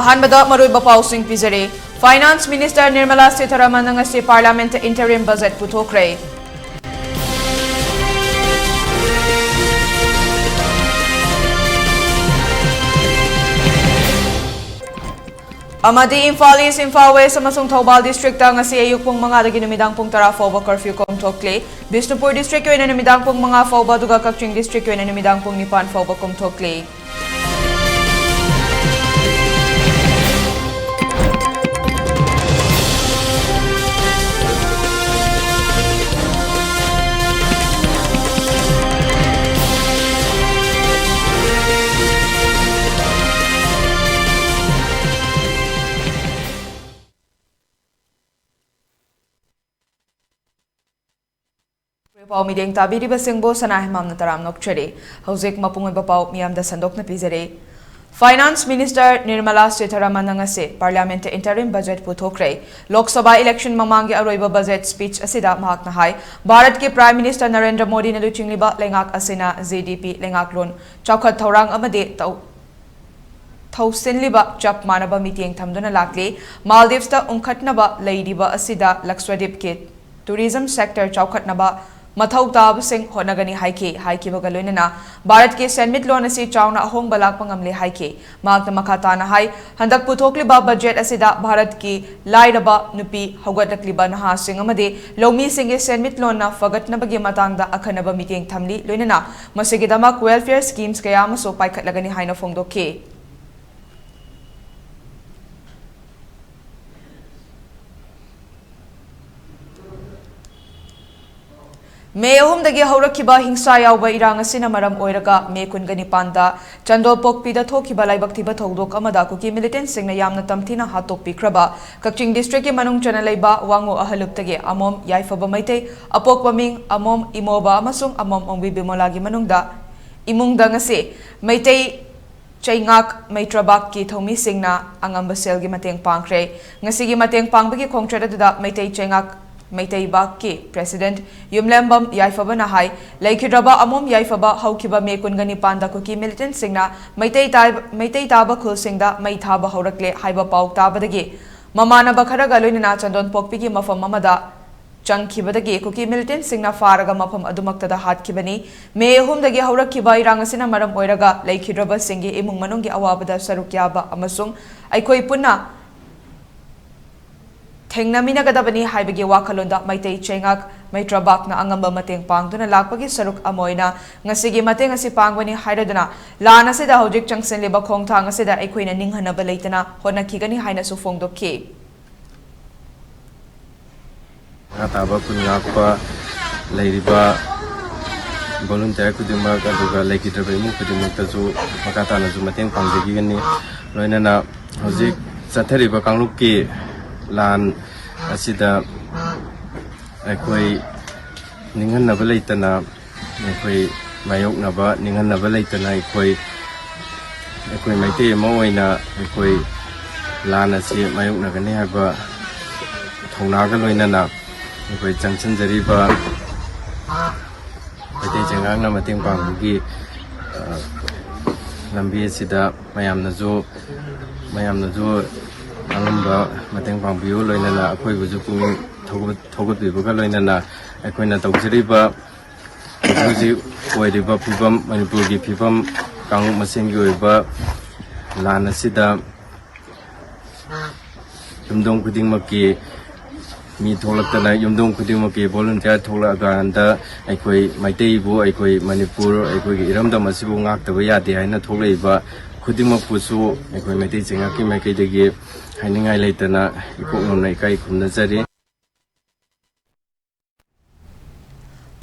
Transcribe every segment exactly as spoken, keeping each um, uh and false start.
ꯑꯍꯥꯟꯕꯗ ꯃꯔꯨꯑꯣꯏꯕ ꯄꯥꯎꯁꯤꯡ ꯄꯤꯖꯔꯤ꯫ Finance Minister Nirmala Sitharaman ꯉꯁꯤ Parliament interim budget ꯄꯨꯊꯣꯛꯈ꯭ꯔꯦ꯫ ꯑꯃꯗꯤ ꯏꯝꯐꯥꯜ ꯏꯁ, ꯏꯝꯐꯥꯜ ꯋꯦꯁ ꯑꯃꯁꯨꯡ ꯊꯧꯕꯥꯜ district ꯉꯁꯤ ꯑꯌꯨꯛ ꯄꯨꯡ ꯃꯉꯥꯗꯒꯤ ꯅꯨꯃꯤꯗꯥꯡ ꯄꯨꯡ ꯇꯔꯥ ꯐꯥꯎꯕ curfew ꯀꯣꯝꯊꯣꯛꯂꯤ꯫ ꯕꯤꯁꯅꯨꯄꯨꯔ district ꯑꯣꯏꯅ ꯅꯨꯃꯤꯗꯥꯡ ꯄꯨꯡ ꯃꯉꯥ ꯐꯥꯎꯕ, ꯑꯗꯨꯒ ꯀꯛꯆꯤꯡ district ꯑꯣꯏꯅ ꯅꯨꯃꯤꯗꯥꯡ ꯄꯨꯡ ꯅꯤꯄꯥꯟ ꯐꯥꯎꯕ ꯀꯣꯝꯊꯣꯛꯂꯤ꯫ ꯄꯥꯎ ꯃꯤꯠꯌꯦꯡ ꯇꯥꯕꯤꯔꯤꯕꯁꯤꯡꯕꯨ ꯁꯅꯥ ꯍꯦꯃꯥꯝꯅ ꯇꯔꯥꯝꯅ ꯑꯣꯛꯆꯔꯤ꯫ ꯍꯧꯖꯤꯛ ꯃꯄꯨꯡ ꯑꯣꯏꯕ ꯄꯥꯎ ꯃꯤꯌꯥꯝꯗ ꯁꯟꯗꯣꯛꯅ ꯄꯤꯖꯔꯤ꯫ Finance Minister Nirmala Sitharaman ꯉꯁꯤ Parliament interim budget ꯄꯨꯊꯣꯛꯈ꯭ꯔꯦ꯫ Lok Sabha election ꯃꯃꯥꯡꯒꯤ ꯑꯔꯣꯏꯕ budget speech ꯑꯁꯤꯗ ꯃꯍꯥꯛꯅ ꯍꯥꯏ, ꯚꯥꯔꯠꯀꯤ Prime Minister ꯅꯔꯦꯟꯗ꯭ꯔ ꯃꯣꯗꯤꯅ ꯂꯨꯆꯤꯡꯂꯤꯕ ꯂꯩꯉꯥꯛ ꯑꯁꯤꯅ G D P, ꯂꯩꯉꯥꯛꯂꯣꯟ, ꯆꯥꯎꯈꯠ ꯊꯧꯔꯥꯡ ꯑꯃꯗꯤ ꯇꯧ-, ꯊꯧꯁꯤꯜꯂꯤꯕ ꯆꯞ ꯃꯥꯟꯅꯕ ꯃꯤꯠꯌꯦꯡ ꯊꯝꯗꯨꯅ ꯂꯥꯛꯂꯤ꯫ ꯃꯥꯜꯗꯤꯚꯁꯇ ꯎꯪꯈꯠꯅꯕ ꯂꯩꯔꯤꯕ ꯑꯁꯤꯗ ꯂꯛꯁꯗꯤꯞꯀꯤ tourism sector ꯆꯥꯎꯈꯠꯅꯕ ꯃꯊꯧ ꯇꯥꯕꯁꯤꯡ ꯍꯣꯠꯅꯒꯅꯤ ꯍꯥꯏꯈꯤ꯫ ꯍꯥꯏꯈꯤꯕꯒ ꯂꯣꯏꯅꯅ ꯚꯥꯔꯠꯀꯤ ꯁꯦꯟꯃꯤꯠꯂꯣꯟ ꯑꯁꯤ ꯆꯥꯎꯅ ꯑꯍꯣꯡꯕ ꯂꯥꯛꯄ ꯉꯝꯂꯦ ꯍꯥꯏꯈꯤ꯫ ꯃꯍꯥꯛꯅ ꯃꯈꯥ ꯇꯥꯅ ꯍꯥꯏ, ꯍꯟꯗꯛ ꯄꯨꯊꯣꯛꯂꯤꯕ budget ꯑꯁꯤꯗ ꯚꯥꯔꯠꯀꯤ ꯂꯥꯏꯔꯕ, ꯅꯨꯄꯤ, ꯍꯧꯒꯠꯂꯛꯂꯤꯕ ꯅꯍꯥꯁꯤꯡ ꯑꯃꯗꯤ ꯂꯧꯃꯤꯁꯤꯡꯒꯤ ꯁꯦꯟꯃꯤꯠꯂꯣꯟꯅ ꯐꯒꯠꯅꯕꯒꯤ ꯃꯇꯥꯡꯗ ꯑꯈꯟꯅꯕ ꯃꯤꯠꯌꯦꯡ ꯊꯝꯂꯤ꯫ ꯂꯣꯏꯅꯅ ꯃꯁꯤꯒꯤꯗꯃꯛ welfare schemes ꯀꯌꯥ ꯑꯃꯁꯨ ꯄꯥꯏꯈꯠꯂꯒꯅꯤ ꯍꯥꯏꯅ ꯐꯣꯡꯗꯣꯛꯈꯤ꯫ ꯃꯦ ꯑꯍꯨꯝꯗꯒꯤ ꯍꯧꯔꯛꯈꯤꯕ ꯍꯤꯡꯁꯥ ꯌꯥꯎꯕ ꯏꯔꯥꯡ ꯑꯁꯤꯅ ꯃꯔꯝ ꯑꯣꯏꯔꯒ ꯃꯦ ꯀꯨꯟꯒ ꯅꯤꯄꯥꯟꯗ ꯆꯟꯗꯣꯄꯣꯛꯄꯤꯗ ꯊꯣꯛꯈꯤꯕ ꯂꯥꯏꯕꯛ ꯊꯤꯕ ꯊꯧꯗꯣꯛ ꯑꯃꯗ ꯀꯨꯀꯤ militantꯁꯤꯡꯅ ꯌꯥꯝꯅ ꯇꯝꯊꯤꯅ ꯍꯥꯠꯇꯣꯛꯄꯤꯈ꯭ꯔꯕ ꯀꯛꯆꯤꯡ districtꯀꯤ ꯃꯅꯨꯡ ꯆꯟꯅ ꯂꯩꯕ ꯋꯥꯉꯨ ꯑꯍꯜꯂꯨꯞꯇꯒꯤ ꯑꯃꯣꯝ ꯌꯥꯏꯐꯕ ꯃꯩꯇꯩ, ꯑꯄꯣꯛꯄ ꯃꯤꯡ ꯑꯃꯣꯝ ꯏꯃꯣꯕ ꯑꯃꯁꯨꯡ ꯑꯃꯣꯝ ꯑꯣꯡꯕꯤ ꯕꯤꯃꯣꯂꯥꯒꯤ ꯃꯅꯨꯡꯗ, ꯏꯃꯨꯡꯗ ꯉꯁꯤ ꯃꯩꯇꯩ ꯆꯩꯉꯥꯛ ꯃꯩꯇ꯭ꯔꯕꯥꯛꯀꯤ ꯊꯧꯃꯤꯁꯤꯡꯅ ꯑꯉꯝꯕ ꯁꯦꯜꯒꯤ ꯃꯇꯦꯡ ꯄꯥꯡꯈ꯭ꯔꯦ꯫ ꯉꯁꯤꯒꯤ ꯃꯇꯦꯡ ꯄꯥꯡꯕꯒꯤ ꯈꯣꯡꯆꯠ ꯑꯗꯨꯗ ꯃꯩꯇꯩ ꯆꯩꯉꯥꯛ ꯃꯩꯇꯩ ꯕꯥꯛꯀꯤ president ꯌꯨꯝꯂꯦꯝꯕꯝ ꯌꯥꯏꯐꯕꯅ ꯍꯥꯏ, ꯂꯩꯈꯤꯗ꯭ꯔꯕ ꯑꯃꯣꯝ ꯌꯥꯏꯐꯕ ꯍꯧꯈꯤꯕ ꯃꯦ ꯀꯨꯟꯒ ꯅꯤꯄꯥꯟꯗ ꯀꯨꯀꯤ militantꯁꯤꯡꯅ ꯃꯩꯇꯩ ꯇꯥꯏ-, ꯃꯩꯇꯩ ꯇꯥꯕ ꯈꯨꯜꯁꯤꯡꯗ ꯃꯩ ꯊꯥꯕ ꯍꯧꯔꯛꯂꯦ ꯍꯥꯏꯕ ꯄꯥꯎ ꯇꯥꯕꯗꯒꯤ ꯃꯃꯥꯟꯅꯕ ꯈꯔꯒ ꯂꯣꯏꯅꯅ ꯆꯟꯗꯣꯟꯄꯣꯛꯄꯤꯒꯤ ꯃꯐꯝ ꯑꯃꯗ ꯆꯪꯈꯤꯕꯗꯒꯤ ꯀꯨꯀꯤ militantꯁꯤꯡꯅ ꯐꯥꯔꯒ ꯃꯐꯝ ꯑꯗꯨꯃꯛꯇꯗ ꯍꯥꯠꯈꯤꯕꯅꯤ꯫ ꯃꯦ ꯑꯍꯨꯝꯗꯒꯤ ꯍꯧꯔꯛꯈꯤꯕ ꯏꯔꯥꯡ ꯑꯁꯤꯅ ꯃꯔꯝ ꯑꯣꯏꯔꯒ ꯂꯩꯈꯤꯗ꯭ꯔꯕꯁꯤꯡꯒꯤ ꯏꯃꯨꯡ ꯃꯅꯨꯡꯒꯤ ꯑꯋꯥꯕꯗ ꯁꯔꯨꯛ ꯌꯥꯕ ꯑꯃꯁꯨꯡ ꯑꯩꯈꯣꯏ ꯄꯨꯟꯅ ꯊꯦꯡꯅꯃꯤꯟꯅꯒꯗꯕꯅꯤ ꯍꯥꯏꯕꯒꯤ ꯋꯥꯈꯜꯂꯣꯟꯗ ꯃꯩꯇꯩ ꯆꯩꯉꯥꯛ ꯃꯩꯇ꯭ꯔꯕꯥꯛꯅ ꯑꯉꯝꯕ ꯃꯇꯦꯡ ꯄꯥꯡꯗꯨꯅ ꯂꯥꯛꯄꯒꯤ ꯁꯔꯨꯛ ꯑꯃ ꯑꯣꯏꯅ ꯉꯁꯤꯒꯤ ꯃꯇꯦꯡ ꯑꯁꯤ ꯄꯥꯡꯕꯅꯤ ꯍꯥꯏꯔꯗꯨꯅ ꯂꯥꯟ ꯑꯁꯤꯗ ꯍꯧꯖꯤꯛ ꯆꯪꯁꯤꯜꯂꯤꯕ ꯈꯣꯡꯊꯥꯡ ꯑꯁꯤꯗ ꯑꯩꯈꯣꯏꯅ ꯅꯤꯡꯍꯟꯅꯕ ꯂꯩꯇꯅ ꯍꯣꯠꯅꯈꯤꯒꯅꯤ ꯍꯥꯏꯅꯁꯨ ꯐꯣꯡꯗꯣꯛꯈꯤ꯫ ꯃꯈꯥ ꯇꯥꯕ ꯈꯨꯟ ꯉꯥꯛꯄ ꯂꯩꯔꯤꯕ volunteer ꯈꯨꯗꯤꯡꯃꯛ, ꯑꯗꯨꯒ ꯂꯩꯈꯤꯗ꯭ꯔꯕ ꯏꯃꯨꯡ ꯈꯨꯗꯤꯡꯃꯛꯇꯁꯨ ꯃꯈꯥ ꯇꯥꯅꯁꯨ ꯃꯇꯦꯡ ꯄꯥꯡꯖꯈꯤꯒꯅꯤ꯫ ꯂꯣꯏꯅꯅ ꯍꯧꯖꯤꯛ ꯆꯠꯊꯔꯤꯕ ꯀꯥꯡꯂꯨꯞꯀꯤ ꯂꯥꯟ ꯑꯁꯤꯗ ꯑꯩꯈꯣꯏ ꯅꯤꯡꯍꯟꯅꯕ ꯂꯩꯇꯅ, ꯑꯩꯈꯣꯏ ꯃꯥꯌꯣꯛꯅꯕ, ꯅꯤꯡꯍꯟꯅꯕ ꯂꯩꯇꯅ ꯑꯩꯈꯣꯏ, ꯑꯩꯈꯣꯏ ꯃꯩꯇꯩ ꯑꯃ ꯑꯣꯏꯅ ꯑꯩꯈꯣꯏ ꯂꯥꯟ ꯑꯁꯤ ꯃꯥꯌꯣꯛꯅꯒꯅꯤ ꯍꯥꯏꯕ ꯊꯧꯅꯥꯒ ꯂꯣꯏꯅꯅ ꯑꯩꯈꯣꯏ ꯆꯪꯁꯤꯟꯖꯔꯤꯕ ꯃꯩꯇꯩ ꯆꯩꯉꯥꯛꯅ ꯃꯇꯦꯡ ꯄꯥꯡꯕꯒꯤ, ꯑ, ꯂꯝꯕꯤ ꯑꯁꯤꯗ ꯃꯌꯥꯝꯅꯁꯨ, ꯃꯌꯥꯝꯅꯁꯨ ꯑꯉꯝꯕ ꯃꯇꯦꯡ ꯄꯥꯡꯕꯤꯌꯨ, ꯂꯣꯏꯅꯅ ꯑꯩꯈꯣꯏꯕꯨꯁꯨ ꯄꯨꯛꯅꯤꯡ ꯊꯧꯒꯠ-, ꯊꯧꯒꯠꯄꯤꯕꯒ ꯂꯣꯏꯅꯅ ꯑꯩꯈꯣꯏꯅ ꯇꯧꯖꯔꯤꯕ ꯍꯧꯖꯤꯛ ꯍꯧꯖꯤꯛ ꯑꯣꯏꯔꯤꯕ ꯐꯤꯕꯝ, ꯃꯅꯤꯄꯨꯔꯒꯤ ꯐꯤꯕꯝ, ꯀꯥꯡꯂꯨꯞ ꯃꯁꯦꯟꯒꯤ ꯑꯣꯏꯕ ꯂꯥꯟ ꯑꯁꯤꯗ ꯌꯨꯝꯊꯣꯡ ꯈꯨꯗꯤꯡꯃꯛꯀꯤ ꯃꯤ ꯊꯣꯛꯂꯛꯇꯅ, ꯌꯨꯝꯊꯣꯡ ꯈꯨꯗꯤꯡꯃꯛꯀꯤ volunteer ꯊꯣꯛꯂꯛꯑꯀꯥꯟꯗ ꯑꯩꯈꯣꯏ ꯃꯩꯇꯩꯕꯨ, ꯑꯩꯈꯣꯏ ꯃꯅꯤꯄꯨꯔ, ꯑꯩꯈꯣꯏꯒꯤ ꯏꯔꯝꯗꯝ ꯑꯁꯤꯕꯨ ꯉꯥꯛꯇꯕ ꯌꯥꯗꯦ ꯍꯥꯏꯅ ꯊꯣꯛꯂꯛꯏꯕ ꯈꯨꯗꯤꯡꯃꯛꯄꯨꯁꯨ ꯑꯩꯈꯣꯏ ꯃꯩꯇꯩ ꯆꯩꯉꯥꯛꯀꯤ ꯃꯥꯏꯀꯩꯗꯒꯤ ꯍꯥꯏꯅꯤꯡꯉꯥꯏ ꯂꯩꯇꯅ ꯏꯀꯣꯛ ꯅꯣꯝꯅ ꯏꯀꯥꯏ ꯈꯨꯝꯅꯖꯔꯤ꯫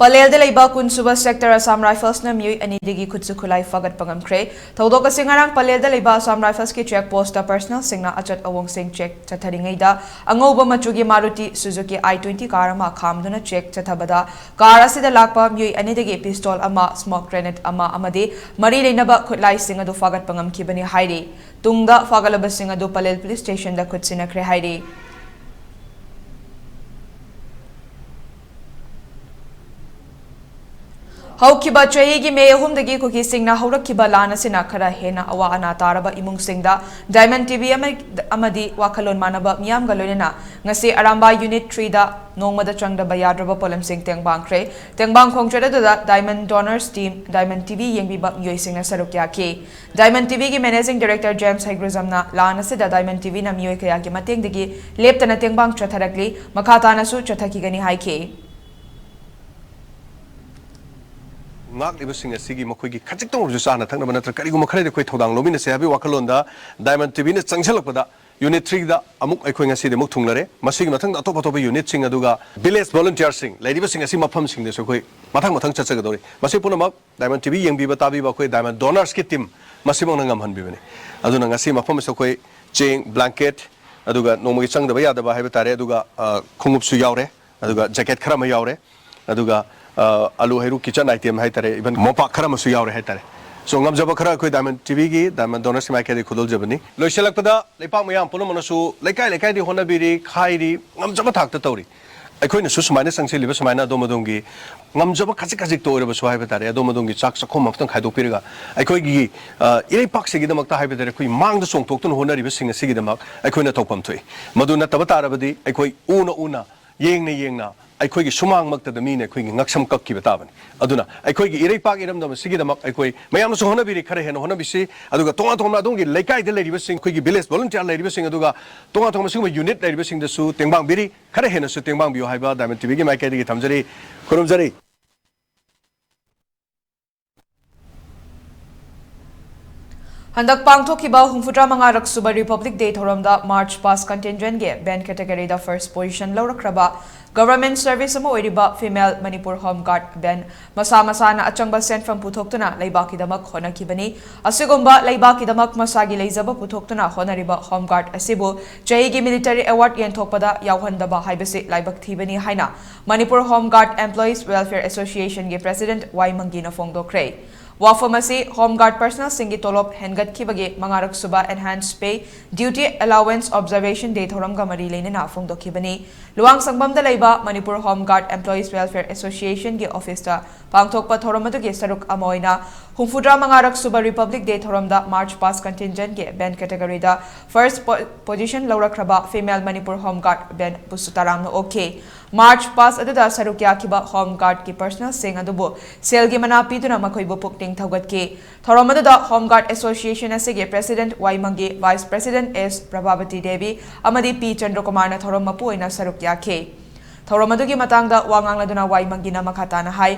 ꯄꯂꯦꯜꯗ ꯂꯩꯕ ꯀꯨꯟꯁꯨꯕ sector Assam Riflesꯅ ꯃꯤꯑꯣꯏ ꯑꯅꯤꯗꯒꯤ ꯈꯨꯠꯁꯨ ꯈꯨꯠꯂꯥꯏ ꯐꯥꯒꯠꯄ ꯉꯝꯈ꯭ꯔꯦ꯫ ꯊꯧꯗꯣꯛ ꯑꯁꯤ ꯉꯔꯥꯡ ꯄꯂꯦꯜꯗ ꯂꯩꯕ Assam Riflesꯀꯤ check postꯇ personnelꯁꯤꯡꯅ ꯑꯆꯠ ꯑꯋꯣꯡꯁꯤꯡ check ꯆꯠꯊꯔꯤꯉꯩꯗ ꯑꯉꯧꯕ ꯃꯆꯨꯒꯤ Maruti Suzuki i twenty car ꯑꯃ ꯈꯥꯝꯗꯨꯅ check ꯆꯠꯊꯕꯗ car ꯑꯁꯤꯗ ꯂꯥꯛꯄ ꯃꯤꯑꯣꯏ ꯑꯅꯤꯗꯒꯤ pistol ꯑꯃ, smoke grenade ꯑꯃ ꯑꯃꯗꯤ ꯃꯔꯤ ꯂꯩꯅꯕ ꯈꯨꯠꯂꯥꯏꯁꯤꯡ ꯑꯗꯨ ꯐꯥꯒꯠꯄ ꯉꯝꯈꯤꯕꯅꯤ ꯍꯥꯏꯔꯤ꯫ ꯇꯨꯡꯗ ꯐꯥꯒꯠꯂꯕꯁꯤꯡ ꯑꯗꯨ ꯄꯂꯦꯜ police stationꯗ ꯈꯨꯠ ꯁꯤꯟꯅꯈ꯭ꯔꯦ ꯍꯥꯏꯔꯤ꯫ ꯍꯧꯈꯤꯕ ꯆꯍꯤꯒꯤ ꯃꯦ ꯑꯍꯨꯝꯗꯒꯤ ꯀꯨꯀꯤꯁꯤꯡꯅ ꯍꯧꯔꯛꯈꯤꯕ ꯂꯥꯟ ꯑꯁꯤꯅ ꯈꯔ ꯍꯦꯟꯅ ꯑꯋꯥ ꯑꯅꯥ ꯇꯥꯔꯕ ꯏꯃꯨꯡꯁꯤꯡꯗ Diamond T V ꯑꯃ-, ꯑꯃꯗꯤ ꯋꯥꯈꯜꯂꯣꯟ ꯃꯥꯟꯅꯕ ꯃꯤꯌꯥꯝꯒ ꯂꯣꯏꯅꯅ ꯉꯁꯤ ꯑꯔꯥꯝꯕꯥꯏ Unit three ꯗ ꯅꯣꯡꯃꯗ ꯆꯪꯗꯕ ꯌꯥꯗ꯭ꯔꯕ ꯄꯣꯠꯂꯝꯁꯤꯡ ꯇꯦꯡꯕꯥꯡꯈ꯭ꯔꯦ꯫ ꯇꯦꯡꯕꯥꯡ ꯈꯣꯡꯆꯠ ꯑꯗꯨꯗ Diamond Donors Team, Diamond T V ꯌꯦꯡꯕꯤꯕ ꯃꯤꯑꯣꯏꯁꯤꯡꯅ ꯁꯔꯨꯛ ꯌꯥꯈꯤ꯫ Diamond T V ꯒꯤ Managing Director James ꯍꯩꯒ꯭ꯔꯨꯖꯝꯅ ꯂꯥꯟ ꯑꯁꯤꯗ Diamond T V ꯅ ꯃꯤꯑꯣꯏ ꯀꯌꯥꯒꯤ ꯃꯇꯦꯡꯗꯒꯤ ꯂꯦꯞꯇꯅ ꯇꯦꯡꯕꯥꯡ ꯆꯠꯊꯔꯛꯂꯤ, ꯃꯈꯥ ꯇꯥꯅꯁꯨ ꯆꯠꯊꯈꯤꯒꯅꯤ ꯍꯥꯏꯈꯤ꯫ ꯉꯥꯛꯂꯤꯕꯁꯤꯡ ꯑꯁꯤꯒꯤ ꯃꯈꯣꯏꯒꯤ ꯈꯖꯤꯛꯇꯪ ꯑꯣꯏꯔꯁꯨ ꯆꯥꯅ ꯊꯛꯅꯕ ꯅꯠꯇ꯭ꯔꯒ ꯀꯔꯤꯒꯨꯝꯕ ꯈꯔꯗꯤ ꯑꯩꯈꯣꯏ ꯊꯧꯗꯥꯡ ꯂꯧꯃꯤꯟꯅꯁꯦ ꯍꯥꯏꯕꯒꯤ ꯋꯥꯈꯜꯂꯣꯟꯗ Diamond T V ꯅ ꯆꯪꯁꯤꯜꯂꯛꯄꯗ Unit three ꯗ ꯑꯃꯨꯛ ꯑꯩꯈꯣꯏ ꯉꯁꯤꯗꯤ ꯑꯃꯨꯛ ꯊꯨꯡꯂꯔꯦ꯫ ꯃꯁꯤꯒꯤ ꯃꯊꯪꯗ ꯑꯇꯣꯞ ꯑꯇꯣꯞꯄ unit ꯁꯤꯡ ꯑꯗꯨꯒ village volunteer ꯁꯤꯡ ꯂꯩꯔꯤꯕꯁꯤꯡ ꯑꯁꯤ ꯃꯐꯝꯁꯤꯡꯗꯁꯨ ꯑꯩꯈꯣꯏ ꯃꯊꯪ ꯃꯊꯪ ꯆꯠꯆꯒꯗꯧꯔꯤ꯫ ꯃꯁꯤ ꯄꯨꯝꯅꯃꯛ Diamond T V ꯌꯦꯡꯕꯤꯕ ꯇꯥꯕꯤꯕ ꯑꯩꯈꯣꯏ Diamond Donors ꯀꯤ team ꯃꯁꯤꯃꯛꯅ ꯉꯝꯍꯟꯕꯤꯕꯅꯤ꯫ ꯑꯗꯨꯅ ꯉꯁꯤ ꯃꯐꯝ ꯑꯁꯤꯗ ꯑꯩꯈꯣꯏ ꯆꯦꯡ, blanket, ꯑꯗꯨꯒ ꯅꯣꯡꯃꯒꯤ ꯆꯪꯗꯕ ꯌꯥꯗꯕ ꯍꯥꯏꯕ ꯇꯥꯔꯦ, ꯑꯗꯨꯒ, ꯑ, ꯈꯣꯡꯎꯞꯁꯨ ꯌꯥꯎꯔꯦ, ꯑꯗꯨꯒ jacket ꯈꯔ ꯑꯃ ꯌꯥꯎꯔꯦ, ꯑꯗꯨꯒ, ꯑ, ꯑꯂꯨ ꯍꯩꯔꯨ kitchen item ꯍꯥꯏ ꯇꯥꯔꯦ, even ꯃꯣꯝꯄꯥꯛ ꯈꯔ ꯑꯃꯁꯨ ꯌꯥꯎꯔꯦ ꯍꯥꯏ ꯇꯥꯔꯦ꯫ So, ꯉꯝꯖꯕ ꯈꯔ ꯑꯩꯈꯣꯏ Diamond T V ꯒꯤ, Diamond Donors ꯀꯤ ꯃꯥꯏꯀꯩꯗꯒꯤ ꯈꯨꯗꯣꯜꯖꯕꯅꯤ꯫ ꯂꯣꯏꯁꯤꯜꯂꯛꯄꯗ ꯂꯩꯄꯥꯛ ꯃꯌꯥꯝ ꯄꯨꯝꯅꯃꯛꯅꯁꯨ ꯂꯩꯀꯥꯏ ꯂꯩꯀꯥꯏꯗꯒꯤ ꯍꯣꯠꯅꯕꯤꯔꯤ, ꯈꯥꯏꯔꯤ, ꯉꯝꯖꯕ ꯊꯥꯛꯇ ꯇꯧꯔꯤ꯫ ꯑꯩꯈꯣꯏꯅꯁꯨ ꯁꯨꯃꯥꯏꯅ ꯆꯪꯁꯤꯜꯂꯤꯕ ꯁꯨꯃꯥꯏꯅ ꯑꯗꯣꯝ ꯑꯗꯣꯝꯒꯤ ꯉꯝꯖꯕ ꯈꯖꯤꯛ ꯈꯖꯤꯛꯇ ꯑꯣꯏꯔꯕꯁꯨ ꯍꯥꯏꯕ ꯇꯥꯔꯦ, ꯑꯗꯣꯝ ꯑꯗꯣꯝꯒꯤ ꯆꯥꯛ ꯆꯥꯛꯈꯨꯝ ꯑꯃꯈꯛꯇꯪ ꯈꯥꯏꯗꯣꯛꯄꯤꯔꯒ ꯑꯩꯈꯣꯏꯒꯤ, ꯑ, ꯏꯔꯩꯄꯥꯛꯁꯤꯒꯤꯗꯃꯛꯇ ꯍꯥꯏꯕ ꯇꯥꯔꯦ, ꯑꯩꯈꯣꯏ ꯃꯥꯡꯗ ꯆꯣꯡꯊꯣꯛꯇꯨꯅ ꯍꯣꯠꯅꯔꯤꯕꯁꯤꯡ ꯑꯁꯤꯒꯤꯗꯃꯛ ꯑꯩꯈꯣꯏꯅ ꯇꯧꯐꯝ ꯊꯣꯛꯏ꯫ ꯃꯗꯨ ꯅꯠꯇꯕ ꯇꯥꯔꯕꯗꯤ ꯑꯩꯈꯣꯏ ꯎꯅ ꯎꯅ, ꯌꯦꯡꯅ ꯌꯦꯡꯅ ꯑꯩꯈꯣꯏꯒꯤ ꯁꯨꯃꯥꯡꯃꯛꯇꯗ ꯃꯤꯅ ꯑꯩꯈꯣꯏꯒꯤ ꯉꯛꯁꯝ ꯀꯛꯈꯤꯕ ꯇꯥꯕꯅꯤ꯫ ꯑꯗꯨꯅ ꯑꯩꯈꯣꯏꯒꯤ ꯏꯔꯩꯄꯥꯛ ꯏꯔꯝꯗꯝ ꯑꯁꯤꯒꯤꯗꯃꯛ ꯑꯩꯈꯣꯏ ꯃꯌꯥꯝꯅꯁꯨ ꯍꯣꯠꯅꯕꯤꯔꯤ, ꯈꯔ ꯍꯦꯟꯅ ꯍꯣꯠꯅꯕꯤꯁꯤ꯫ ꯑꯗꯨꯒ ꯇꯣꯉꯥꯟ ꯇꯣꯉꯥꯟꯕ ꯑꯗꯣꯝꯒꯤ ꯂꯩꯀꯥꯏꯗ ꯂꯩꯔꯤꯕꯁꯤꯡ, ꯑꯩꯈꯣꯏꯒꯤ village volunteer ꯂꯩꯔꯤꯕꯁꯤꯡ, ꯑꯗꯨꯒ ꯇꯣꯉꯥꯟ ꯇꯣꯉꯥꯟꯕ ꯁꯤꯒꯨꯝꯕ unit ꯂꯩꯔꯤꯕꯁꯤꯡꯗꯁꯨ ꯇꯦꯡꯕꯥꯡꯕꯤꯔꯤ, ꯈꯔ ꯍꯦꯟꯅꯁꯨ ꯇꯦꯡꯕꯥꯡꯕꯤꯌꯨ ꯍꯥꯏꯕ Diamond T V ꯒꯤ ꯃꯥꯏꯀꯩꯗꯒꯤ ꯊꯝꯖꯔꯤ꯫ ꯈꯨꯔꯨꯝꯖꯔꯤ꯫ ꯍꯟꯗꯛ ꯄꯥꯡꯊꯣꯛꯈꯤꯕ ꯍꯨꯝꯐꯨꯇꯔꯥ ꯃꯉꯥꯔꯛ ꯁꯨꯕ Republic Day ꯊꯧꯔꯝꯗ March past contingent ꯒꯤ band category ꯗ first position ꯂꯧꯔꯛꯈ꯭ꯔꯕ government service ꯑꯃ ꯑꯣꯏꯔꯤꯕ female Manipur Home Guard band ꯃꯁꯥ ꯃꯁꯥꯅ ꯑꯆꯪꯕ ꯁꯦꯟꯐꯝ ꯄꯨꯊꯣꯛꯇꯨꯅ ꯂꯩꯕꯥꯛꯀꯤꯗꯃꯛ ꯍꯣꯠꯅꯈꯤꯕꯅꯤ꯫ ꯑꯁꯤꯒꯨꯝꯕ ꯂꯩꯕꯥꯛꯀꯤꯗꯃꯛ ꯃꯁꯥꯒꯤ ꯂꯩꯖꯕ ꯄꯨꯊꯣꯛꯇꯨꯅ ꯍꯣꯠꯅꯔꯤꯕ Home Guard ꯑꯁꯤꯕꯨ ꯆꯍꯤꯒꯤ military award ꯌꯦꯟꯊꯣꯛꯄꯗ ꯌꯥꯎꯍꯟꯗꯕ ꯍꯥꯏꯕꯁꯤ ꯂꯥꯏꯕꯛ ꯊꯤꯕꯅꯤ ꯍꯥꯏꯅ Manipur Home Guard Employees Welfare Association ꯒꯤ President ꯋꯥꯏ ꯃꯪꯒꯤꯅ ꯐꯣꯡꯗꯣꯛꯈ꯭ꯔꯦ꯫ ꯋꯥꯐꯝ ꯑꯁꯤ Home Guard personnel ꯁꯤꯡꯒꯤ ꯇꯣꯂꯣꯞ ꯍꯦꯟꯒꯠꯈꯤꯕꯒꯤ ꯃꯉꯥꯔꯛ ꯁꯨꯕ enhanced pay, duty allowance, observation day ꯊꯧꯔꯝꯒ ꯃꯔꯤ ꯂꯩꯅꯅ ꯐꯣꯡꯗꯣꯛꯈꯤꯕꯅꯤ꯫ ꯂꯨꯋꯥꯡꯁꯪꯕꯝꯗ ꯂꯩꯕ ꯃꯅꯤꯄꯨꯔ ꯍꯣꯝ ꯒꯥꯔꯗ ꯑꯦꯝꯄ꯭ꯂꯣꯌꯤꯁ ꯋꯦꯜꯐꯤꯌꯔ ꯑꯦꯁꯣꯁꯤꯌꯦꯁꯟꯒꯤ ꯑꯣꯐꯤꯁꯇ ꯄꯥꯡꯊꯣꯛꯄ ꯊꯧꯔꯝ ꯑꯗꯨꯒꯤ ꯁꯔꯨꯛ ꯑꯃ ꯑꯣꯏꯅ ꯍꯨꯝꯐꯨꯇꯔꯥ ꯃꯉꯥꯔꯛ ꯁꯨꯕ ꯔꯤꯄꯕ꯭ꯂꯤꯛ ꯗꯦ ꯊꯧꯔꯝꯗ ꯃꯥꯔꯆ ꯄꯥꯁ ꯀꯟꯇꯤꯟꯖꯦꯟꯒꯤ ꯕꯦꯟ ꯀꯦꯇꯦꯒꯣꯔꯤꯗ ꯐꯥꯔꯁ ꯄꯣ-, ꯄꯣꯖꯤꯁꯟ ꯂꯧꯔꯛꯈ꯭ꯔꯕ ꯐꯤꯃꯦꯜ ꯃꯅꯤꯄꯨꯔ ꯍꯣꯝ ꯒꯥꯔꯗ ꯕꯦꯟꯕꯨꯁꯨ ꯇꯔꯥꯝꯅ ꯑꯣꯛꯈꯤ꯫ ꯃꯥꯔꯆ ꯄꯥꯁ ꯑꯗꯨꯗ ꯁꯔꯨꯛ ꯌꯥꯈꯤꯕ ꯍꯣꯝ ꯒꯥꯔꯗꯀꯤ ꯄꯔꯁꯅꯦꯜꯁꯤꯡ ꯑꯗꯨꯕꯨ ꯁꯦꯜꯒꯤ ꯃꯅꯥ ꯄꯤꯗꯨꯅ ꯃꯈꯣꯏꯕꯨ ꯄꯨꯛꯅꯤꯡ ꯊꯧꯒꯠꯈꯤ꯫ ꯊꯧꯔꯝ ꯑꯗꯨꯗ ꯍꯣꯝ ꯒꯥꯔꯗ ꯑꯦꯁꯣꯁꯤꯌꯦꯁꯟ ꯑꯁꯤꯒꯤ ꯄ꯭ꯔꯦꯁꯤꯗꯦꯟꯠ ꯋꯥꯏꯃꯪꯒꯤ, ꯚꯥꯏꯁ ꯄ꯭ꯔꯦꯁꯤꯗꯦꯟꯠ ꯑꯦꯁ ꯄ꯭ꯔꯚꯥꯕꯇꯤ ꯗꯦꯕꯤ ꯑꯃꯗꯤ ꯄꯤ ꯆꯟꯗ꯭ꯔꯀꯨꯃꯥꯔꯅ ꯊꯧꯔꯝ ꯃꯄꯨ ꯑꯣꯏꯅ ꯁꯔꯨꯛ ꯌꯥꯈꯤ꯫ ꯊꯧꯔꯝ ꯑꯗꯨꯒꯤ ꯃꯇꯥꯡꯗ ꯋꯥ ꯉꯥꯡꯂꯗꯨꯅ ꯋꯥꯏꯃꯪꯒꯤꯅ ꯃꯈꯥ ꯇꯥꯅ ꯍꯥꯏ,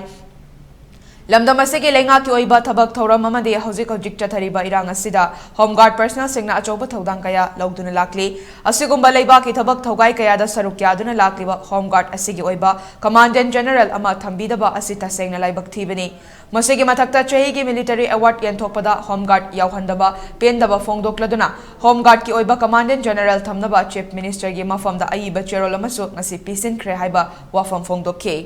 ꯂꯝꯗꯝ ꯑꯁꯤꯒꯤ ꯂꯩꯉꯥꯛꯀꯤ ꯑꯣꯏꯕ ꯊꯕꯛ ꯊꯧꯔꯝ ꯑꯃꯗꯤ ꯍꯧꯖꯤꯛ ꯍꯧꯖꯤꯛ ꯆꯠꯊꯔꯤꯕ ꯏꯔꯥꯡ ꯑꯁꯤꯗ ꯍꯣꯝ ꯒꯥꯔꯗ ꯄꯔꯁꯅꯦꯜꯁꯤꯡꯅ ꯑꯆꯧꯕ ꯊꯧꯗꯥꯡ ꯀꯌꯥ ꯂꯧꯗꯨꯅ ꯂꯥꯛꯂꯤ꯫ ꯑꯁꯤꯒꯨꯝꯕ ꯂꯩꯕꯥꯛꯀꯤ ꯊꯕꯛ ꯊꯧꯒꯥꯏ ꯀꯌꯥꯗ ꯁꯔꯨꯛ ꯌꯥꯗꯨꯅ ꯂꯥꯛꯂꯤꯕ ꯍꯣꯝ ꯒꯥꯔꯗ ꯑꯁꯤꯒꯤ ꯑꯣꯏꯕ ꯀꯃꯥꯟꯗꯦꯟꯠ ꯖꯦꯅꯔꯦꯜ ꯑꯃ ꯊꯝꯕꯤꯗꯕ ꯑꯁꯤ ꯇꯁꯦꯡꯅ ꯂꯥꯏꯕꯛ ꯊꯤꯕꯅꯤ꯫ ꯃꯁꯤꯒꯤ ꯃꯊꯛꯇ ꯆꯍꯤꯒꯤ ꯃꯤꯂꯤꯇꯔꯤ ꯑꯦꯋꯥꯔꯗ ꯌꯦꯟꯊꯣꯛꯄꯗ ꯍꯣꯝ ꯒꯥꯔꯗ ꯌꯥꯎꯍꯟꯗꯕ ꯄꯦꯟꯗꯕ ꯐꯣꯡꯗꯣꯛꯂꯗꯨꯅ ꯍꯣꯝ ꯒꯥꯔꯗꯀꯤ ꯑꯣꯏꯕ ꯀꯃꯥꯟꯗꯦꯟꯠ ꯖꯦꯅꯔꯦꯜ ꯊꯝꯅꯕ ꯆꯤꯐ ꯃꯤꯅꯤꯁꯇꯔꯒꯤ ꯃꯐꯝꯗ ꯑꯏꯕ ꯆꯦꯔꯣꯜ ꯑꯃꯁꯨ ꯉꯁꯤ ꯄꯤꯁꯤꯟꯈ꯭ꯔꯦ ꯍꯥꯏꯕ ꯋꯥꯐꯝ ꯐꯣꯡꯗꯣꯛꯈꯤ꯫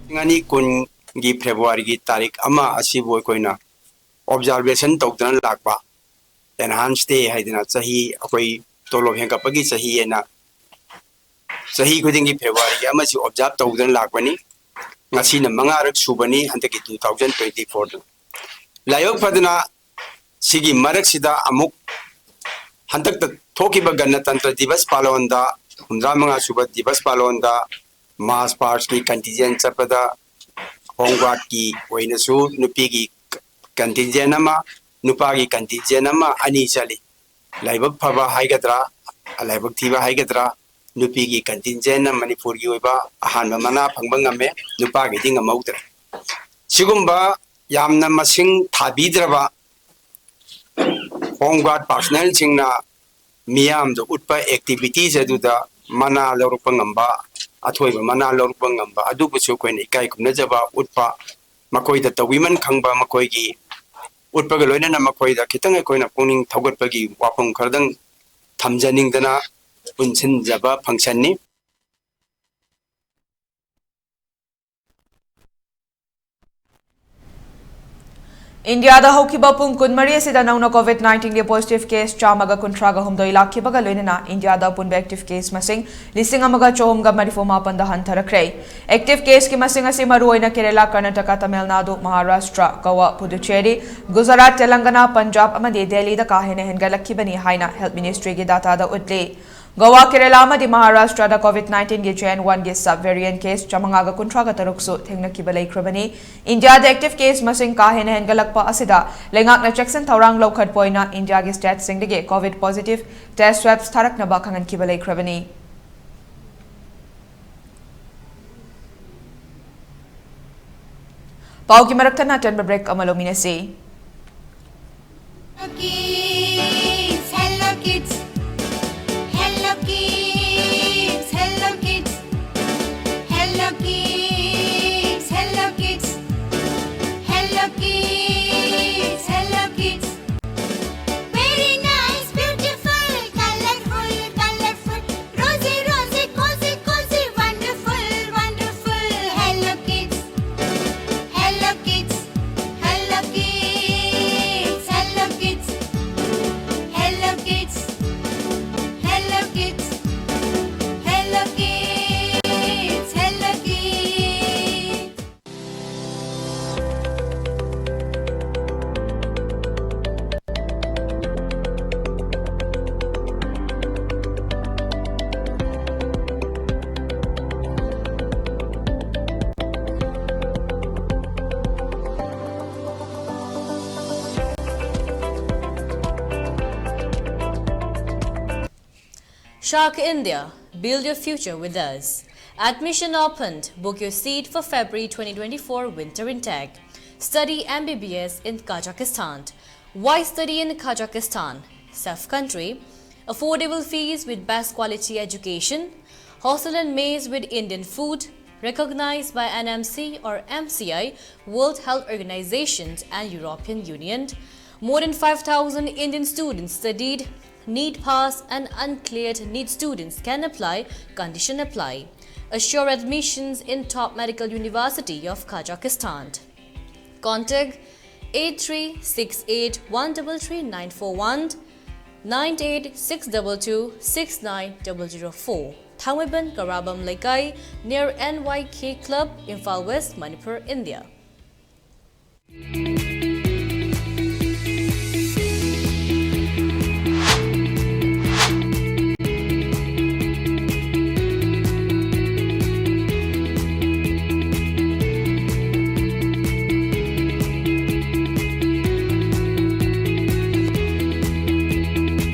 ꯂꯤꯁꯤꯡ ꯑꯅꯤ ꯀꯨꯟꯒꯤ ꯐꯦꯕ꯭ꯔꯨꯋꯥꯔꯤꯒꯤ ꯇꯥꯔꯤꯛ ꯑꯃ ꯑꯁꯤꯕꯨ ꯑꯩꯈꯣꯏꯅ ꯑꯣꯕꯖꯥꯔꯕꯦꯁꯟ ꯇꯧꯗꯨꯅ ꯂꯥꯛꯄ, ꯑꯦꯟꯍꯥꯟꯁ ꯗꯦ ꯍꯥꯏꯗꯅ, ꯆꯍꯤ, ꯑꯩꯈꯣꯏ ꯇꯣꯂꯣꯞ ꯍꯦꯟꯒꯠꯄꯒꯤ ꯆꯍꯤ ꯍꯥꯏꯅ ꯆꯍꯤ ꯈꯨꯗꯤꯡꯒꯤ ꯐꯦꯕ꯭ꯔꯨꯋꯥꯔꯤꯒꯤ ꯑꯃꯁꯤ ꯑꯣꯕꯖꯥꯔꯕ ꯇꯧꯗꯨꯅ ꯂꯥꯛꯄꯅꯤ꯫ ꯉꯁꯤꯅ ꯃꯉꯥꯔꯛ ꯁꯨꯕꯅꯤ, ꯍꯟꯗꯛꯀꯤ ꯇꯨ ꯊꯥꯎꯖꯟ ꯇ꯭ꯋꯦꯟꯇꯤ ꯐꯣꯔꯗ꯫ ꯂꯥꯏꯕꯛ ꯐꯗꯅ ꯁꯤꯒꯤ ꯃꯔꯛꯁꯤꯗ ꯑꯃꯨꯛ ꯍꯟꯗꯛꯇ ꯊꯣꯛꯈꯤꯕ ꯒꯅꯇꯟꯇ꯭ꯔ ꯗꯤꯕꯁ ꯄꯥꯂꯣꯟꯗ, ꯍꯨꯝꯗ꯭ꯔꯥ ꯃꯉꯥ ꯁꯨꯕ ꯗꯤꯕꯁ ꯄꯥꯂꯣꯟꯗ ꯃꯥꯔꯆ ꯄꯥꯁꯀꯤ ꯀꯟꯇꯤꯟꯖꯦꯟ ꯆꯠꯄꯗ ꯍꯣꯝ ꯒꯥꯔꯗꯀꯤ ꯑꯣꯏꯅꯁꯨ ꯅꯨꯄꯤꯒꯤ ꯀꯟꯇꯤꯟꯖꯦꯟ ꯑꯃ, ꯅꯨꯄꯥꯒꯤ ꯀꯟꯇꯤꯟꯖꯦꯟ ꯑꯃ, ꯑꯅꯤ ꯆꯠꯂꯤ꯫ ꯂꯥꯏꯕꯛ ꯐꯕ ꯍꯥꯏꯒꯗ꯭ꯔꯥ, ꯂꯥꯏꯕꯛ ꯊꯤꯕ ꯍꯥꯏꯒꯗ꯭ꯔꯥ, ꯅꯨꯄꯤꯒꯤ ꯀꯟꯇꯤꯟꯖꯦꯟꯅ ꯃꯅꯤꯄꯨꯔꯒꯤ ꯑꯣꯏꯕ ꯑꯍꯥꯟꯕ ꯃꯅꯥ ꯐꯪꯕ ꯉꯝꯃꯦ, ꯅꯨꯄꯥꯒꯤꯗꯤ ꯉꯝꯍꯧꯗ꯭ꯔꯦ꯫ ꯁꯤꯒꯨꯝꯕ ꯌꯥꯝꯅ ꯃꯁꯤꯡ ꯊꯥꯕꯤꯗ꯭ꯔꯕ ꯍꯣꯝ ꯒꯥꯔꯗ ꯄꯥꯔꯁꯅꯦꯜꯁꯤꯡꯅ ꯃꯤꯌꯥꯝꯗ ꯎꯠꯄ ꯑꯦꯛꯇꯤꯚꯤꯇꯤꯁ ꯑꯗꯨꯗ ꯃꯅꯥ ꯂꯧꯔꯛꯄ ꯉꯝꯕ, ꯑꯊꯣꯏꯕ ꯃꯅꯥ ꯂꯧꯔꯛꯄ ꯉꯝꯕ ꯑꯗꯨꯕꯨꯁꯨ ꯑꯩꯈꯣꯏꯅ ꯏꯀꯥꯏ ꯈꯨꯝꯅꯖꯕ ꯎꯠꯄ, ꯃꯈꯣꯏꯗ ꯇꯧꯕꯤꯃꯟ ꯈꯪꯕ, ꯃꯈꯣꯏꯒꯤ ꯎꯠꯄꯒ ꯂꯣꯏꯅꯅ ꯃꯈꯣꯏꯗ ꯈꯤꯇꯪ ꯑꯩꯈꯣꯏꯅ ꯄꯨꯛꯅꯤꯡ ꯊꯧꯒꯠꯄꯒꯤ ꯋꯥꯐꯝ ꯈꯔꯗꯪ ꯊꯝꯖꯅꯤꯡꯗꯅ ꯄꯨꯟꯁꯤꯟꯖꯕ ꯐꯪꯁꯟꯅꯤ꯫ ꯏꯟꯗꯤꯌꯥꯗ ꯍꯧꯈꯤꯕ ꯄꯨꯡ ꯀꯨꯟꯃꯔꯤ ꯑꯁꯤꯗ ꯅꯧꯅ COVID nineteenꯒꯤ positive case ꯆꯥꯝꯃꯒ ꯀꯨꯟꯊ꯭ꯔꯥꯒ ꯍꯨꯝꯗꯣꯏ ꯂꯥꯛꯈꯤꯕꯒ ꯂꯣꯏꯅꯅ ꯏꯟꯗꯤꯌꯥꯗ ꯑꯄꯨꯟꯕ active case ꯃꯁꯤꯡ ꯂꯤꯁꯤꯡ ꯑꯃꯒ ꯆꯍꯨꯝꯒ ꯃꯔꯤꯐꯨ ꯃꯥꯄꯟꯗ ꯍꯟꯊꯔꯛꯈ꯭ꯔꯦ꯫ Active caseꯀꯤ ꯃꯁꯤꯡ ꯑꯁꯤ ꯃꯔꯨꯑꯣꯏꯅ ꯀꯦꯔꯦꯂꯥ, ꯀꯔꯅꯥꯇꯀꯥ, ꯇꯥꯃꯤꯜ ꯅꯥꯗꯨ, ꯃꯍꯥꯔꯥꯁꯇ꯭ꯔ, ꯒꯣꯋꯥ, ꯄꯨꯗꯨꯆꯦꯔꯤ, ꯒꯨꯖꯔꯥꯠ, ꯇꯦꯂꯪꯒꯅꯥ, ꯄꯟꯖꯥꯕ ꯑꯃꯗꯤ ꯗꯦꯜꯂꯤꯗ ꯀꯥ ꯍꯦꯟꯅ ꯍꯦꯟꯒꯠꯂꯛꯈꯤꯕꯅꯤ ꯍꯥꯏꯅ Health Ministryꯒꯤ dataꯗ ꯎꯠꯂꯤ꯫ ꯒꯣꯋꯥ, ꯀꯦꯔꯦꯂꯥ ꯑꯃꯗꯤ ꯃꯍꯥꯔꯥꯁꯇ꯭ꯔꯗ COVID nineteenꯒꯤ J N oneꯒꯤ sub variant case ꯆꯥꯃꯉꯥꯒ ꯀꯨꯟꯊ꯭ꯔꯥꯒ ꯇꯔꯨꯛꯁꯨ ꯊꯦꯡꯅꯈꯤꯕ ꯂꯩꯈ꯭ꯔꯕꯅꯤ꯫ ꯏꯟꯗꯤꯌꯥꯗ active case ꯃꯁꯤꯡ ꯀꯥ ꯍꯦꯟꯅ ꯍꯦꯟꯒꯠꯂꯛꯄ ꯑꯁꯤꯗ ꯂꯩꯉꯥꯛꯅ ꯆꯦꯛꯁꯤꯟ ꯊꯧꯔꯥꯡ ꯂꯧꯈꯠꯄ ꯑꯣꯏꯅ ꯏꯟꯗꯤꯌꯥꯒꯤ stateꯁꯤꯡꯗꯒꯤ COVID positive test swabs ꯊꯥꯔꯛꯅꯕ ꯈꯪꯍꯟꯈꯤꯕ ꯂꯩꯈ꯭ꯔꯕꯅꯤ꯫ ꯄꯥꯎꯒꯤ ꯃꯔꯛꯇ ꯅꯥꯇꯟꯕ break ꯑꯃ ꯂꯧꯃꯤꯟꯅꯁꯤ꯫ Kids, hello kids, hello kids, hello kids, hello kids, hello kids, hello kids, hello kids. Very nice, beautiful, colorful, colorful, rosy, rosy, cozy, cozy, wonderful, wonderful. Hello kids, hello kids, hello kids, hello kids, hello kids, hello kids, hello kids, hello kids. Shark India, build your future with us. Admission opened. Book your seat for February twenty twenty-four winter intake. Study M B B S in Kazakhstan. Why study in Kazakhstan? Safe country, affordable fees with best quality education, hostel and mess with Indian food, recognized by N M C or M C I, World Health Organizations and European Union. More than five thousand Indian students studied. NEET pass and uncleared NEET students can apply, condition apply. Assure admissions in top medical university of Kazakhstan. Contact eight three six eight one three three nine four one, nine eight six two two six nine double zero four. Thangmeiban Karabam Leikai, near N Y K Club, Imphal West, Manipur, India.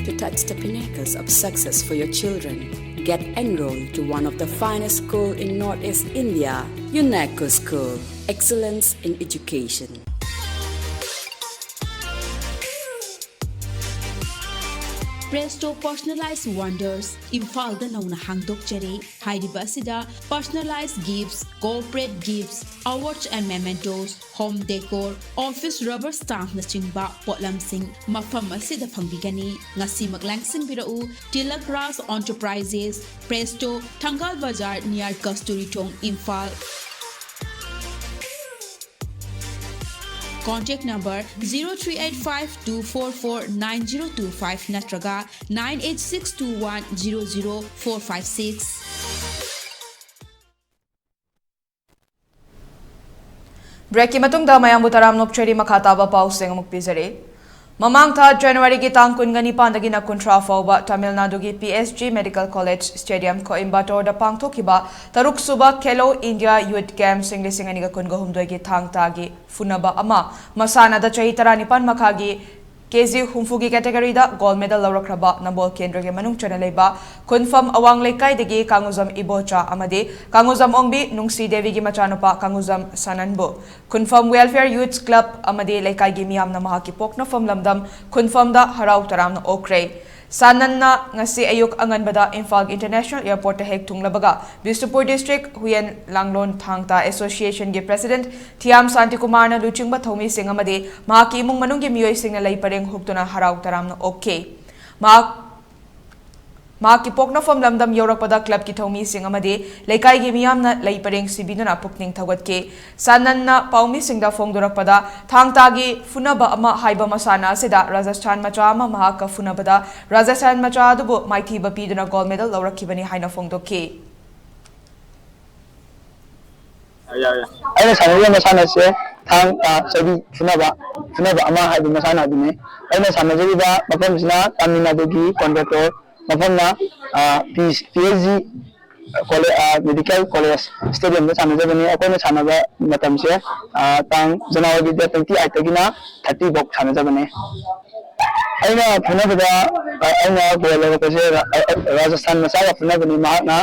To touch the pinnacles of success for your children, get enrolled to one of the finest school in Northeast India, UNECO School. Excellence in education. Presto Personalized Wonders, ꯏꯝꯐꯥꯜꯗ ꯅꯧꯅ ꯍꯥꯡꯗꯣꯛꯆꯔꯦ꯫ ꯍꯥꯏꯔꯤꯕ ꯑꯁꯤꯗ personalized gifts, corporate gifts, awards and mementos, home decor, office rubber stampꯅꯆꯤꯡꯕ ꯄꯣꯠꯂꯝꯁꯤꯡ ꯃꯐꯝ ꯑꯁꯤꯗ ꯐꯪꯕꯤꯒꯅꯤ꯫ ꯉꯁꯤꯃꯛ ꯂꯥꯡꯁꯤꯟꯕꯤꯔꯛꯎ꯫ Tilak Raj Enterprises, Presto, Thangal Bazar, near Kasturi Thong, Imphal. Contact number zero three eight five two four four nine zero two five ꯅꯠꯇ꯭ꯔꯒ nine eight six two one zero zero four five six. Breakꯀꯤ ꯃꯇꯨꯡꯗ ꯃꯌꯥꯝꯕꯨ ꯇꯔꯥꯝꯅ ꯑꯣꯛꯆꯔꯤ꯫ ꯃꯈꯥ ꯇꯥꯕ ꯄꯥꯎꯁꯤꯡ ꯑꯃꯨꯛ ꯄꯤꯖꯔꯤ꯫ ꯃꯃꯥꯡ ꯊꯥ Januaryꯒꯤ ꯇꯥꯡ ꯀꯨꯟꯒ ꯅꯤꯄꯥꯟꯗꯒꯤꯅ ꯀꯨꯟꯊ꯭ꯔꯥ ꯐꯥꯎꯕ Tamil Naduꯒꯤ P S G Medical College Stadium, Coimbatoreꯗ ꯄꯥꯡꯊꯣꯛꯈꯤꯕ ꯇꯔꯨꯛ ꯁꯨꯕ Khelo India Youth Gamesꯁꯤꯡ ꯂꯤꯁꯤꯡ ꯑꯅꯤꯒ ꯀꯨꯟꯒ ꯍꯨꯝꯗꯣꯏꯒꯤ ꯊꯥꯡ ꯇꯥꯒꯤ ꯐꯨꯅꯕ ꯑꯃ ꯃꯁꯥꯟꯅꯗ ꯆꯍꯤ ꯇꯔꯥꯅꯤꯄꯥꯟ ꯃꯈꯥꯒꯤ K G ꯍꯨꯝꯐꯨꯒꯤ categoryꯗ gold medal ꯂꯧꯔꯛꯈ꯭ꯔꯕ ꯅꯝꯕꯣꯜ ꯀꯦꯟꯗ꯭ꯔꯒꯤ ꯃꯅꯨꯡ ꯆꯟꯅ ꯂꯩꯕ ꯈꯨꯟꯐꯝ ꯑꯋꯥꯡ ꯂꯩꯀꯥꯏꯗꯒꯤ ꯀꯥꯡꯉꯨꯖꯝ ꯏꯕꯣꯆꯥ ꯑꯃꯗꯤ ꯀꯥꯡꯉꯨꯖꯝ ꯑꯣꯡꯕꯤ ꯅꯨꯡꯁꯤ ꯗꯦꯕꯤꯒꯤ ꯃꯆꯥꯅꯨꯄꯥ ꯀꯥꯡꯉꯨꯖꯝ ꯁꯥꯅꯟꯕꯨ ꯈꯨꯟꯐꯝ Welfare Youth Club ꯑꯃꯗꯤ ꯂꯩꯀꯥꯏꯒꯤ ꯃꯤꯌꯥꯝꯅ ꯃꯍꯥꯛꯀꯤ ꯄꯣꯛꯅꯐꯝ ꯂꯝꯗꯝ ꯈꯨꯟꯐꯝꯗ ꯍꯔꯥꯎ ꯇꯔꯥꯝꯅ ꯑꯣꯛꯈ꯭ꯔꯦ꯫ ꯁꯥꯅꯟꯅ ꯉꯁꯤ ꯑꯌꯨꯛ ꯑꯉꯟꯕꯗ ꯏꯝꯐꯥꯜꯒꯤ International Airportꯇ ꯍꯦꯛ ꯊꯨꯡꯂꯕꯒ ꯕꯤꯁꯅꯨꯄꯨꯔ District ꯍꯨꯌꯦꯟ ꯂꯥꯡꯂꯣꯟ ꯊꯥꯡ ꯇꯥ Associationꯒꯤ President ꯊꯤꯌꯥꯝ ꯁꯥꯟꯇꯤꯀꯨꯃꯥꯔꯅ ꯂꯨꯆꯤꯡꯕ ꯊꯧꯃꯤꯁꯤꯡ ꯑꯃꯗꯤ ꯃꯍꯥꯛꯀꯤ ꯏꯃꯨꯡ ꯃꯅꯨꯡꯒꯤ ꯃꯤꯑꯣꯏꯁꯤꯡꯅ ꯂꯩ ꯄꯔꯦꯡ ꯍꯨꯛꯇꯨꯅ ꯍꯔꯥꯎ ꯇꯔꯥꯝꯅ ꯑꯣꯛꯈꯤ꯫ ꯃꯍꯥꯛ, ꯃꯍꯥꯛꯀꯤ ꯄꯣꯛꯅꯐꯝ ꯂꯝꯗꯝ ꯌꯧꯔꯛꯄꯗ clubꯀꯤ ꯊꯧꯃꯤꯁꯤꯡ ꯑꯃꯗꯤ ꯂꯩꯀꯥꯏꯒꯤ ꯃꯤꯌꯥꯝꯅ ꯂꯩ ꯄꯔꯦꯡ ꯁꯤꯕꯤꯗꯨꯅ ꯄꯨꯛꯅꯤꯡ ꯊꯧꯒꯠꯈꯤ꯫ ꯁꯥꯅꯟꯅ ꯄꯥꯎꯃꯤꯁꯤꯡꯗ ꯐꯣꯡꯗꯣꯔꯛꯄꯗ, ꯊꯥꯡ ꯇꯥꯒꯤ ꯐꯨꯅꯕ ꯑꯃ ꯍꯥꯏꯕ ꯃꯁꯥꯟꯅ ꯑꯁꯤꯗ ꯔꯥꯖꯁꯊꯥꯟ ꯃꯆꯥ ꯑꯃ ꯃꯍꯥꯛꯀ ꯐꯨꯅꯕꯗ ꯔꯥꯖꯁꯊꯥꯟ ꯃꯆꯥ ꯑꯗꯨꯕꯨ ꯃꯥꯏꯊꯤꯕ ꯄꯤꯗꯨꯅ gold medal ꯂꯧꯔꯛꯈꯤꯕꯅꯤ ꯍꯥꯏꯅ ꯐꯣꯡꯗꯣꯛꯈꯤ꯫ ꯑꯩꯅ ꯁꯥꯟꯅꯔꯤꯕ ꯃꯁꯥꯟꯅꯁꯦ ꯊꯥꯡ ꯇꯥ ꯆꯔꯨ ꯐꯨꯅꯕ, ꯐꯨꯅꯕ ꯑꯃ ꯍꯥꯏꯕ ꯃꯁꯥꯟꯅ ꯑꯗꯨꯅꯤ꯫ ꯑꯩꯅ ꯁꯥꯟꯅꯖꯔꯤꯕ ꯃꯐꯝꯁꯤꯅ ꯇꯥꯃꯤꯜ ꯅꯥꯗꯨꯒꯤ ꯀꯣꯏꯝꯕꯇꯣꯔ ꯃꯐꯝꯅ, ꯑ, ꯄꯤ-, ꯄꯤ ꯑꯩꯆ ꯖꯤ ꯀꯣꯂꯦ-, ꯑ, ꯃꯦꯗꯤꯀꯦꯜ ꯀꯣꯂꯦꯖ ꯁ꯭ꯇꯦꯗꯤꯌꯝꯗ ꯁꯥꯟꯅꯖꯕꯅꯤ꯫ ꯑꯩꯈꯣꯏꯅ ꯁꯥꯟꯅꯕ ꯃꯇꯝꯁꯦ, ꯑ, ꯇꯥꯡ January date twenty eight ꯇꯒꯤꯅ thirty ꯐꯥꯎ ꯁꯥꯟꯅꯖꯕꯅꯤ꯫ ꯑꯩꯅ ꯐꯨꯅꯕꯗ, ꯑ, ꯑꯩꯅ ꯒꯣꯜ ꯂꯧꯔꯛꯄꯁꯦ ꯔꯥ-, ꯑ, ꯑ, ꯔꯥꯖꯁꯊꯥꯟ ꯃꯆꯥꯒ ꯐꯨꯅꯕꯅꯤ꯫ ꯃꯍꯥꯛꯅ,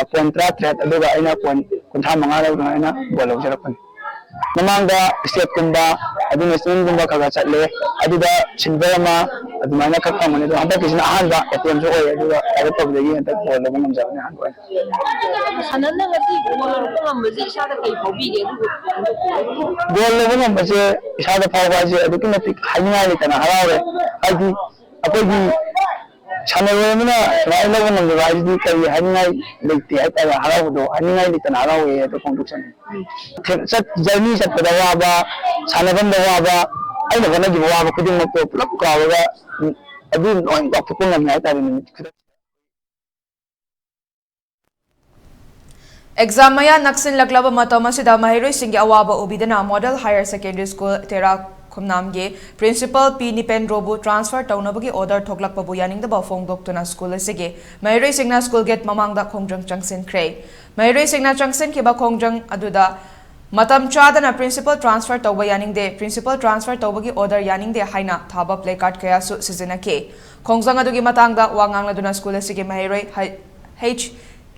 ꯑ, ꯄꯣꯏꯟ ꯇꯔꯥꯇꯔꯦꯠ, ꯑꯗꯨꯒ ꯑꯩꯅ ꯄꯣꯏꯟ ꯀꯨꯟꯊ꯭ꯔꯥ ꯃꯉꯥ ꯂꯧꯗꯨꯅ ꯑꯩꯅ ꯒꯣꯜ ꯂꯧꯖꯔꯛꯄꯅꯤ꯫ ꯃꯃꯥꯡꯗ ꯁ꯭ꯇꯦꯠꯀꯨꯝꯕ, ꯑꯗꯨ ꯅꯦꯁꯅꯦꯜꯒꯨꯝꯕ ꯈꯔ ꯈꯔ ꯆꯠꯂꯦ, ꯑꯗꯨꯗ ꯁꯤꯜꯚꯔ ꯑꯃ ꯑꯗꯨꯃꯥꯏꯅ ꯈꯛ ꯐꯪꯕꯅꯤ꯫ ꯑꯗꯣ ꯍꯟꯗꯛꯀꯤꯁꯤꯅ ꯑꯍꯥꯟꯕ ꯑꯦꯇꯦꯝꯁꯨ ꯑꯣꯏ, ꯑꯗꯨꯒ ꯂꯥꯏꯕꯛ ꯐꯕꯗꯒꯤ ꯍꯟꯗꯛ ꯒꯣꯜ ꯂꯧꯕ ꯉꯝꯖꯕꯅꯤ ꯑꯍꯥꯟꯕ ꯑꯣꯏꯅ꯫ ꯁꯥꯟꯅꯅ ꯉꯁꯤ ꯒꯣꯜ ꯂꯧꯕ ꯉꯝꯕꯁꯤ ꯏꯁꯥꯗ ꯀꯩ ꯐꯥꯎꯕꯤꯒꯦ? ꯑꯗꯨꯕꯨ ꯒꯣꯜ ꯂꯧꯕ ꯉꯝꯕꯁꯦ ꯏꯁꯥꯗ ꯐꯥꯎꯕ ꯍꯥꯏꯁꯦ ꯑꯗꯨꯛꯀꯤ ꯃꯇꯤꯛ ꯍꯥꯏꯅꯤꯡꯉꯥꯏ ꯂꯩꯇꯅ ꯍꯔꯥꯎꯔꯦ꯫ ꯍꯥꯏꯗꯤ ꯑꯩꯈꯣꯏꯒꯤ ꯁꯥꯟꯅꯔꯣꯏ ꯑꯃꯅ ꯁꯨꯃꯥꯏꯅ ꯂꯧꯕ ꯉꯝꯗꯕ ꯍꯥꯏꯁꯤꯗꯤ ꯀꯔꯤ ꯍꯥꯏꯅꯤꯡꯉꯥꯏ ꯂꯩꯇꯦ ꯍꯥꯏꯇꯥꯔꯦ꯫ ꯍꯔꯥꯎꯕꯗꯣ ꯍꯥꯏꯅꯤꯡꯉꯥꯏ ꯂꯩꯇꯅ ꯍꯔꯥꯎꯋꯦ ꯑꯗꯨ ꯐꯣꯡꯗꯣꯛꯆꯅꯤꯡꯉꯤ꯫ ꯊꯦ-, ꯆꯠ-, ꯖꯔꯅꯤ ꯆꯠꯄꯗ ꯋꯥꯕ, ꯁꯥꯟꯅꯐꯝꯗ ꯋꯥꯕ, ꯑꯩꯅ ꯍꯣꯠꯅꯈꯤꯕ ꯋꯥꯕ ꯈꯨꯗꯤꯡꯃꯛꯇꯣ ꯄꯨꯂꯞ ꯀꯥꯎꯔꯒ, ꯎꯝ, ꯑꯗꯨ ꯂꯣꯏ ꯀꯥꯎꯊꯣꯛꯄ ꯉꯝꯃꯦ ꯍꯥꯏꯇꯥꯔꯦ ꯅꯨꯃꯤꯠ ꯈꯨꯗꯤꯡ꯫ ꯑꯦꯛꯖꯥꯝ ꯃꯌꯥ ꯅꯛꯁꯤꯜꯂꯛꯂꯕ ꯃꯇꯝ ꯑꯁꯤꯗ ꯃꯍꯩꯔꯣꯏꯁꯤꯡꯒꯤ ꯑꯋꯥꯕ ꯎꯕꯤꯗꯨꯅ Model Higher Secondary School ꯇꯦꯔꯥ ꯈꯨꯝꯅꯥꯝꯒꯤ principal ꯄꯤ ꯅꯤꯄꯦꯟꯗ꯭ꯔꯣꯕꯨ transfer ꯇꯧꯅꯕꯒꯤ order ꯊꯣꯛꯂꯛꯄꯕꯨ ꯌꯥꯅꯤꯡꯗꯕ ꯐꯣꯡꯗꯣꯛꯇꯨꯅ school ꯑꯁꯤꯒꯤ ꯃꯍꯩꯔꯣꯏꯁꯤꯡꯅ school gate ꯃꯃꯥꯡꯗ ꯈꯣꯡꯖꯪ ꯆꯪꯁꯤꯟꯈ꯭ꯔꯦ꯫ ꯃꯍꯩꯔꯣꯏꯁꯤꯡꯅ ꯆꯪꯁꯤꯟꯈꯤꯕ ꯈꯣꯡꯖꯪ ꯑꯗꯨꯗ ꯃꯇꯝ ꯆꯥꯗꯅ principal transfer ꯇꯧꯕ ꯌꯥꯅꯤꯡꯗꯦ, principal transfer ꯇꯧꯕꯒꯤ order ꯌꯥꯅꯤꯡꯗꯦ ꯍꯥꯏꯅ ꯊꯥꯕ placard ꯀꯌꯥꯁꯨ ꯁꯤꯖꯤꯟꯅꯈꯤ꯫ ꯈꯣꯡꯖꯪ ꯑꯗꯨꯒꯤ ꯃꯇꯥꯡꯗ ꯋꯥ ꯉꯥꯡꯂꯗꯨꯅ school ꯑꯁꯤꯒꯤ ꯃꯍꯩꯔꯣꯏ ꯍꯩ-, ꯍꯩꯆ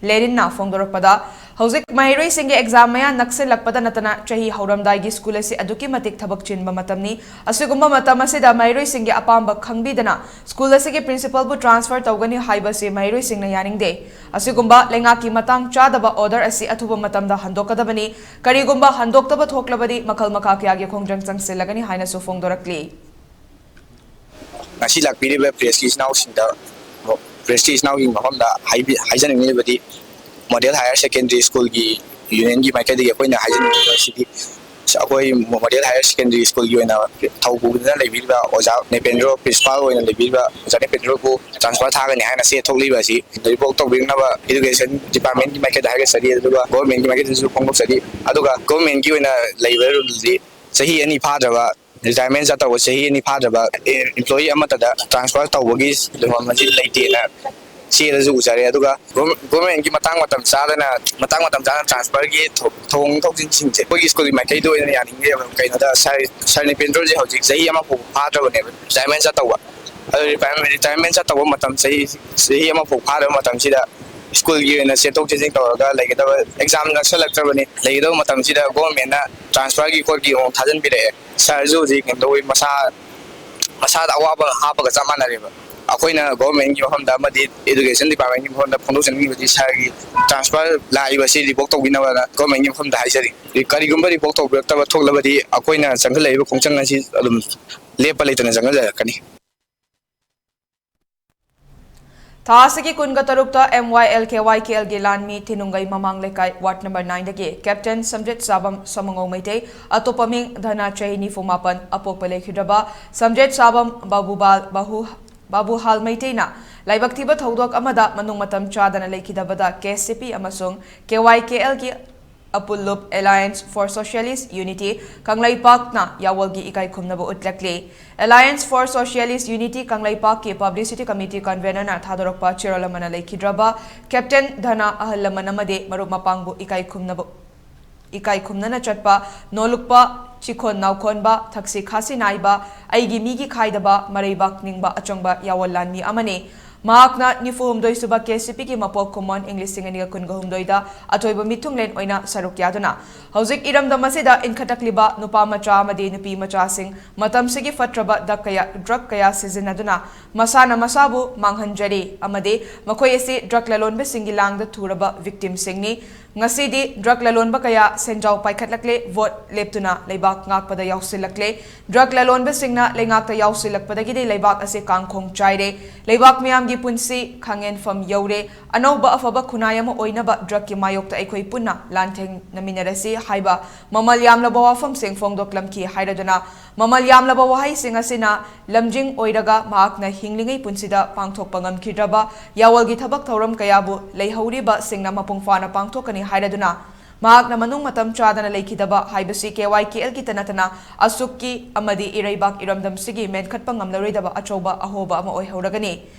ꯂꯦꯔꯤꯟꯅ ꯐꯣꯡꯗꯣꯔꯛꯄꯗ, ꯍꯧꯖꯤꯛ ꯃꯍꯩꯔꯣꯏꯁꯤꯡꯒꯤ exam ꯃꯌꯥ ꯅꯛꯁꯤꯜꯂꯛꯄꯗ ꯅꯠꯇꯅ ꯆꯍꯤ ꯍꯧꯔꯝꯗꯥꯏꯒꯤ school ꯑꯁꯤ ꯑꯗꯨꯛꯀꯤ ꯃꯇꯤꯛ ꯊꯕꯛ ꯆꯤꯟꯕ ꯃꯇꯝꯅꯤ꯫ ꯑꯁꯤꯒꯨꯝꯕ ꯃꯇꯝ ꯑꯁꯤꯗ ꯃꯍꯩꯔꯣꯏꯁꯤꯡꯒꯤ ꯑꯄꯥꯝꯕ ꯈꯪꯕꯤꯗꯅ school ꯑꯁꯤꯒꯤ principalꯕꯨ transfer ꯇꯧꯒꯅꯤ ꯍꯥꯏꯕꯁꯤ ꯃꯍꯩꯔꯣꯏꯁꯤꯡꯅ ꯌꯥꯅꯤꯡꯗꯦ꯫ ꯑꯁꯤꯒꯨꯝꯕ ꯂꯩꯉꯥꯛꯀꯤ ꯃꯇꯥꯡ ꯆꯥꯗꯕ order ꯑꯁꯤ ꯑꯊꯨꯕ ꯃꯇꯝꯗ ꯍꯟꯗꯣꯛꯀꯗꯕꯅꯤ꯫ ꯀꯔꯤꯒꯨꯝꯕ ꯍꯟꯗꯣꯛꯇꯕ ꯊꯣꯛꯂꯕꯗꯤ ꯃꯈꯜ ꯃꯈꯥ ꯀꯌꯥꯒꯤ ꯈꯣꯡꯖꯪ ꯆꯪꯁꯤꯜꯂꯒꯅꯤ ꯍꯥꯏꯅꯁꯨ ꯐꯣꯡꯗꯣꯔꯛꯂꯤ꯫ ꯉꯁꯤ ꯂꯥꯛꯄꯤꯔꯤꯕ pressꯀꯤ ꯏꯆꯤꯟ ꯏꯅꯥꯎꯁꯤꯡꯗ ꯄ꯭ꯔꯦꯁꯀꯤ ꯏꯆꯤꯟ ꯏꯅꯥꯎꯁꯤꯡ ꯃꯐꯝꯗ ꯍꯥꯏꯕꯤ- ꯍꯥꯏꯖꯅꯤꯡꯂꯤꯕꯗꯤ, ꯃꯣꯗꯦꯜ ꯍꯥꯌꯔ ꯁꯦꯀꯦꯟꯗꯔꯤ ꯁ꯭ꯀꯨꯜꯒꯤ ꯌꯨꯅꯤꯌꯟꯒꯤ ꯃꯥꯏꯀꯩꯗꯒꯤ ꯑꯩꯈꯣꯏꯅ ꯍꯥꯏꯖꯅꯤꯡꯂꯤꯕ ꯑꯁꯤꯗꯤ, ꯑꯩꯈꯣꯏ ꯃꯣꯗꯦꯜ ꯍꯥꯌꯔ ꯁꯦꯀꯦꯟꯗꯔꯤ ꯁ꯭ꯀꯨꯜꯒꯤ ꯑꯣꯏꯅ ꯊꯧ ꯄꯨꯗꯨꯅ ꯂꯩꯕꯤꯔꯤꯕ ꯑꯣꯖꯥ ꯅꯦꯄꯦꯟꯗ꯭ꯔꯣ, ꯄ꯭ꯔꯤꯟꯁꯤꯄꯥꯜ ꯑꯣꯏꯅ ꯂꯩꯕꯤꯔꯤꯕ ꯑꯣꯖꯥ ꯅꯦꯄꯦꯟꯗ꯭ꯔꯣꯕꯨ ꯇ꯭ꯔꯥꯟꯁꯐꯔ ꯊꯥꯒꯅꯤ ꯍꯥꯏꯅ ꯆꯦ ꯊꯣꯛꯂꯤꯕ ꯑꯁꯤ ꯔꯤꯚꯣꯛ ꯇꯧꯕꯤꯅꯕ ꯏꯗꯨꯀꯦꯁꯟ ꯗꯤꯄꯥꯔꯠꯃꯦꯟꯒꯤ ꯃꯥꯏꯀꯩꯗ ꯍꯥꯏꯒꯠꯆꯔꯤ꯫ ꯑꯗꯨꯒ ꯒꯣꯔꯃꯦꯟꯒꯤ ꯃꯥꯏꯀꯩꯗꯁꯨ ꯐꯣꯡꯗꯣꯛꯆꯔꯤ꯫ ꯑꯗꯨꯒ ꯒꯣꯔꯃꯦꯟꯒꯤ ꯑꯣꯏꯅ ꯂꯩꯕ ꯔꯨꯜꯗꯤ ꯆꯍꯤ ꯑꯅꯤ ꯐꯥꯗ꯭ꯔꯕ, ꯔꯤꯇꯥꯌꯔꯃꯦꯟ ꯆꯠꯇꯧꯕ ꯆꯍꯤ ꯑꯅꯤ ꯐꯥꯗ꯭ꯔꯕ ꯑꯦꯝꯄ꯭ꯂꯣꯌꯤ ꯑꯃꯠꯇꯗ ꯇ꯭ꯔꯥꯟꯁꯐꯔ ꯇꯧꯕꯒꯤ ꯂꯩꯐꯝ ꯑꯁꯤ ꯂꯩꯇꯦꯅ ꯆꯦꯗꯁꯨ ꯎꯖꯔꯦ꯫ ꯑꯗꯨꯒ ꯒꯣꯔꯃꯦꯟꯒꯤ ꯃꯇꯥꯡ ꯃꯇꯝ ꯆꯥꯗꯅ, ꯃꯇꯥꯡ ꯃꯇꯝ ꯆꯥꯗꯅ ꯇ꯭ꯔꯥꯟꯁꯐꯔꯒꯤ ꯊꯧ- ꯊꯧꯑꯣꯡ ꯊꯧꯁꯤꯟꯁꯤꯡꯁꯦ ꯑꯩꯈꯣꯏꯒꯤ ꯁ꯭ꯀꯨꯜꯒꯤ ꯃꯥꯏꯀꯩꯗ ꯑꯣꯏꯅ ꯌꯥꯅꯤꯡꯗꯦꯕ꯫ ꯀꯩꯅꯣꯗ ꯁꯥꯔ, ꯁꯥꯔ ꯅꯤꯄꯦꯟꯗ꯭ꯔꯣꯁꯦ ꯍꯧꯖꯤꯛ ꯆꯍꯤ ꯑꯃ ꯐꯥꯎꯕ ꯐꯥꯗ꯭ꯔꯕꯅꯦꯕ ꯔꯤꯇꯥꯌꯔꯃꯦꯟ ꯆꯠꯇꯧꯕ꯫ ꯑꯗꯨ ꯔꯤꯇꯥꯌꯔꯃꯦꯟ, ꯔꯤꯇꯥꯌꯔꯃꯦꯟ ꯆꯠꯇꯧꯕ ꯃꯇꯝ, ꯆꯍꯤ, ꯆꯍꯤ ꯑꯃ ꯐꯥꯎꯕ ꯐꯥꯗꯕ ꯃꯇꯝꯁꯤꯗ ꯁ꯭ꯀꯨꯜꯒꯤ ꯑꯣꯏꯅ ꯆꯦꯟꯊꯣꯛ ꯆꯦꯟꯁꯤꯟ ꯇꯧꯔꯒ ꯂꯩꯒꯗꯕ, ꯑꯦꯛꯖꯥꯝ ꯅꯛꯁꯜꯂꯛꯇ꯭ꯔꯕꯅꯤ, ꯂꯩꯒꯗꯕ ꯃꯇꯝꯁꯤꯗ ꯒꯣꯔꯃꯦꯟꯅ ꯇ꯭ꯔꯥꯟꯁꯐꯔꯒꯤ ꯈꯣꯠꯀꯤ ꯑꯃꯨꯛ ꯊꯥꯖꯤꯟꯕꯤꯔꯛꯑꯦ꯫ ꯁꯥꯔꯁꯨ ꯍꯧꯖꯤꯛ ꯀꯩꯅꯣ ꯇꯧꯋꯤ, ꯃꯁꯥ, ꯃꯁꯥꯗ ꯑꯋꯥꯕ ꯍꯥꯞꯄꯒ ꯆꯞ ꯃꯥꯟꯅꯔꯦꯕ꯫ ꯑꯩꯈꯣꯏꯅ ꯒꯣꯔꯃꯦꯟꯒꯤ ꯃꯐꯝꯗ ꯑꯃꯗꯤ ꯏꯗꯨꯀꯦꯁꯟ ꯗꯤꯄꯥꯔꯠꯃꯦꯟꯒꯤ ꯃꯐꯝꯗ ꯐꯣꯡꯗꯣꯛꯆꯅꯤꯡꯉꯤꯕꯁꯤ, ꯁꯥꯔꯒꯤ ꯇ꯭ꯔꯥꯟꯁꯐꯔ ꯂꯥꯛꯏꯕꯁꯤ ꯔꯤꯚꯣꯛ ꯇꯧꯕꯤꯅꯕꯅ ꯒꯣꯔꯃꯦꯟꯒꯤ ꯃꯐꯝꯗ ꯍꯥꯏꯖꯔꯤ꯫ ꯀꯔꯤꯒꯨꯝꯕ ꯔꯤꯚꯣꯛ ꯇꯧꯕꯤꯔꯛꯇꯕ ꯊꯣꯛꯂꯕꯗꯤ ꯑꯩꯈꯣꯏꯅ ꯆꯪꯁꯤꯜꯂꯛꯏꯕ ꯈꯣꯡꯆꯪ ꯑꯁꯤ ꯑꯗꯨꯝ ꯂꯦꯞꯄ ꯂꯩꯇꯅ ꯆꯪꯁꯤꯜꯂꯛꯀꯅꯤ꯫ ꯊꯥ ꯑꯁꯤꯒꯤ ꯀꯨꯟꯒ ꯇꯔꯨꯛꯇ ꯑꯦꯝ ꯋꯥꯏ ꯑꯦꯜ ꯀꯦ ꯋꯥꯏ ꯀꯦ ꯑꯦꯜꯒꯤ ꯂꯥꯟꯃꯤ ꯊꯤꯅꯨꯡꯒꯩ ꯃꯃꯥꯡ ꯂꯩꯀꯥꯏ ꯋꯥꯔꯗ ꯅꯝꯕꯔ ꯅꯥꯏꯟꯗꯒꯤ ꯀꯦꯞꯇꯦꯟ ꯁꯝꯖꯦꯠ ꯆꯥꯕꯝ ꯁꯣꯃꯉꯧ ꯃꯩꯇꯩ, ꯑꯇꯣꯞꯄ ꯃꯤꯡ ꯙꯅ, ꯆꯍꯤ ꯅꯤꯐꯨ ꯃꯥꯄꯟ, ꯑꯄꯣꯛꯄ ꯂꯩꯈꯤꯗ꯭ꯔꯕ ꯁꯝꯖꯦꯠ ꯆꯥꯕꯝ ꯕꯥꯕꯨꯕꯥꯜ ꯕꯥꯍꯨ ꯕꯥꯕꯨꯍꯥꯜ ꯃꯩꯇꯩꯅ ꯂꯥꯏꯕꯛ ꯊꯤꯕ ꯊꯧꯗꯣꯛ ꯑꯃꯗ ꯃꯅꯨꯡ ꯃꯇꯝ ꯆꯥꯗꯅ ꯂꯩꯈꯤꯗꯕꯗ ꯀꯦ ꯑꯦꯁ ꯁꯤ ꯄꯤ ꯑꯃꯁꯨꯡ K Y K algae ꯑꯄꯨꯜꯂꯨꯞ Alliance for Socialist Unity ꯀꯪꯂꯩꯄꯥꯛꯅ ꯌꯥꯋꯜꯒꯤ ꯏꯀꯥꯏ ꯈꯨꯝꯅꯕ ꯎꯠꯂꯛꯂꯤ꯫ Alliance for Socialist Unity ꯀꯪꯂꯩꯄꯥꯛꯀꯤ Publicity Committee Convenorꯅ ꯊꯥꯗꯣꯔꯛꯄ ꯆꯦꯔꯣꯜ ꯑꯃꯅ ꯂꯩꯈꯤꯗ꯭ꯔꯕ ꯀꯦꯞꯇꯦꯟ ꯙꯅ ꯑꯍꯜ ꯂꯃꯟ ꯑꯃꯗꯤ ꯃꯔꯨꯞ ꯃꯄꯥꯡꯕꯨ ꯏꯀꯥꯏ ꯈꯨꯝꯅꯕ ꯏꯀꯥꯏ ꯈꯨꯝꯅꯅ ꯆꯠꯄ, ꯅꯣꯂꯨꯛꯄ, ꯆꯤꯈꯣꯟ ꯅꯥꯎꯈꯣꯟꯕ, ꯊꯛꯁꯤ ꯈꯥꯁꯤ ꯅꯥꯏꯕ, ꯑꯩꯒꯤ ꯃꯤꯒꯤ ꯈꯥꯏꯗꯕ, ꯃꯔꯩꯕꯥꯛ ꯅꯤꯡꯕ ꯑꯆꯪꯕ ꯌꯥꯋꯜ ꯂꯥꯟꯃꯤ ꯑꯃꯅꯤ꯫ ꯃꯍꯥꯛꯅ ꯅꯤꯐꯨ ꯍꯨꯝꯗꯣꯏ ꯁꯨꯕ ꯀꯦ ꯑꯦꯁ ꯁꯤ ꯄꯤꯒꯤ ꯃꯄꯣꯛ ꯀꯨꯝꯑꯣꯟ ꯏꯪ ꯂꯤꯁꯤꯡ ꯑꯅꯤꯒ ꯀꯨꯟꯒ ꯍꯨꯝꯗꯣꯏꯗ ꯑꯊꯣꯏꯕ ꯃꯤꯊꯨꯡꯂꯦꯟ ꯑꯣꯏꯅ ꯁꯔꯨꯛ ꯌꯥꯗꯨꯅ ꯍꯧꯖꯤꯛ ꯏꯔꯝꯗꯝ ꯑꯁꯤꯗ ꯏꯟꯈꯠꯂꯛꯂꯤꯕ ꯅꯨꯄꯥ ꯃꯆꯥ ꯑꯃꯗꯤ ꯅꯨꯄꯤ ꯃꯆꯥꯁꯤꯡ ꯃꯇꯝꯁꯤꯒꯤ ꯐꯠꯇ꯭ꯔꯕ ꯗꯛ ꯀꯌꯥ, ꯗ꯭ꯔꯒ ꯀꯌꯥ ꯁꯤꯖꯤꯟꯅꯗꯨꯅ ꯃꯁꯥꯅ ꯃꯁꯥꯕꯨ ꯃꯥꯡꯍꯟꯖꯔꯤ ꯑꯃꯗꯤ ꯃꯈꯣꯏ ꯑꯁꯤ ꯗ꯭ꯔꯒ ꯂꯂꯣꯟꯕꯁꯤꯡꯒꯤ ꯂꯥꯡꯗ ꯊꯨꯔꯕ ꯚꯤꯛꯇꯤꯝꯁꯤꯡꯅꯤ꯫ ꯉꯁꯤꯗꯤ ꯗ꯭ꯔꯒ ꯂꯂꯣꯟꯕ ꯀꯌꯥ ꯁꯦꯟꯖꯥꯎ ꯄꯥꯏꯈꯠꯂꯛꯂꯦ, ꯚꯣꯠ ꯂꯦꯞꯇꯨꯅ ꯂꯩꯕꯥꯛ ꯉꯥꯛꯄꯗ ꯌꯥꯎꯁꯤꯜꯂꯛꯂꯦ꯫ ꯗ꯭ꯔꯒ ꯂꯂꯣꯟꯕꯁꯤꯡꯅ ꯂꯩꯉꯥꯛꯇ ꯌꯥꯎꯁꯤꯜꯂꯛꯄꯗꯒꯤꯗꯤ ꯂꯩꯕꯥꯛ ꯑꯁꯤ ꯀꯥꯡꯈꯣꯡ ꯆꯥꯏꯔꯦ꯫ ꯂꯩꯕꯥꯛ ꯃꯤꯌꯥꯝꯒꯤ ꯄꯨꯟꯁꯤ ꯈꯥꯡꯍꯦꯟꯐꯝ ꯌꯧꯔꯦ꯫ ꯑꯅꯧꯕ ꯑꯐꯕ ꯈꯨꯟꯅꯥꯏ ꯑꯃ ꯑꯣꯏꯅꯕ ꯗ꯭ꯔꯒꯀꯤ ꯃꯥꯌꯣꯛꯇ ꯑꯩꯈꯣꯏ ꯄꯨꯟꯅ ꯂꯥꯟꯊꯦꯡꯅꯃꯤꯟꯅꯔꯁꯤ ꯍꯥꯏꯕ ꯃꯃꯜ ꯌꯥꯝꯂꯕ ꯋꯥꯐꯝꯁꯤꯡ ꯐꯣꯡꯗꯣꯛꯂꯝꯈꯤ ꯍꯥꯏꯔꯗꯨꯅ, ꯃꯃꯜ ꯌꯥꯝꯂꯕ ꯋꯥꯍꯩꯁꯤꯡ ꯑꯁꯤꯅ ꯂꯝꯖꯤꯡ ꯑꯣꯏꯔꯒ ꯃꯍꯥꯛꯅ ꯍꯤꯡꯂꯤꯉꯩ ꯄꯨꯟꯁꯤꯗ ꯄꯥꯡꯊꯣꯛꯄ ꯉꯝꯈꯤꯗ꯭ꯔꯕ ꯌꯥꯋꯜꯒꯤ ꯊꯕꯛ ꯊꯧꯔꯝ ꯀꯌꯥꯕꯨ ꯂꯩꯍꯧꯔꯤꯕꯁꯤꯡꯅ ꯃꯄꯨꯡ ꯐꯥꯅ ꯄꯥꯡꯊꯣꯛꯀꯅꯤ ꯍꯥꯏꯔꯗꯨꯅ, ꯃꯍꯥꯛꯅ ꯃꯅꯨꯡ ꯃꯇꯝ ꯆꯥꯗꯅ ꯂꯩꯈꯤꯗꯕ ꯍꯥꯏꯕꯁꯤ ꯀꯦ ꯋꯥꯏ ꯀꯦ ꯑꯦꯜꯒꯤꯇ ꯅꯠꯇꯅ ꯑꯁꯨꯛꯀꯤ ꯑꯃꯗꯤ ꯏꯔꯩꯕꯥꯛ ꯏꯔꯝꯗꯝꯁꯤꯒꯤ ꯃꯦꯟꯈꯠꯄ ꯉꯝꯂꯔꯣꯏꯗꯕ ꯑꯆꯧꯕ ꯑꯍꯣꯕ ꯑꯃ ꯑꯣꯏꯍꯧꯔꯒꯅꯤ꯫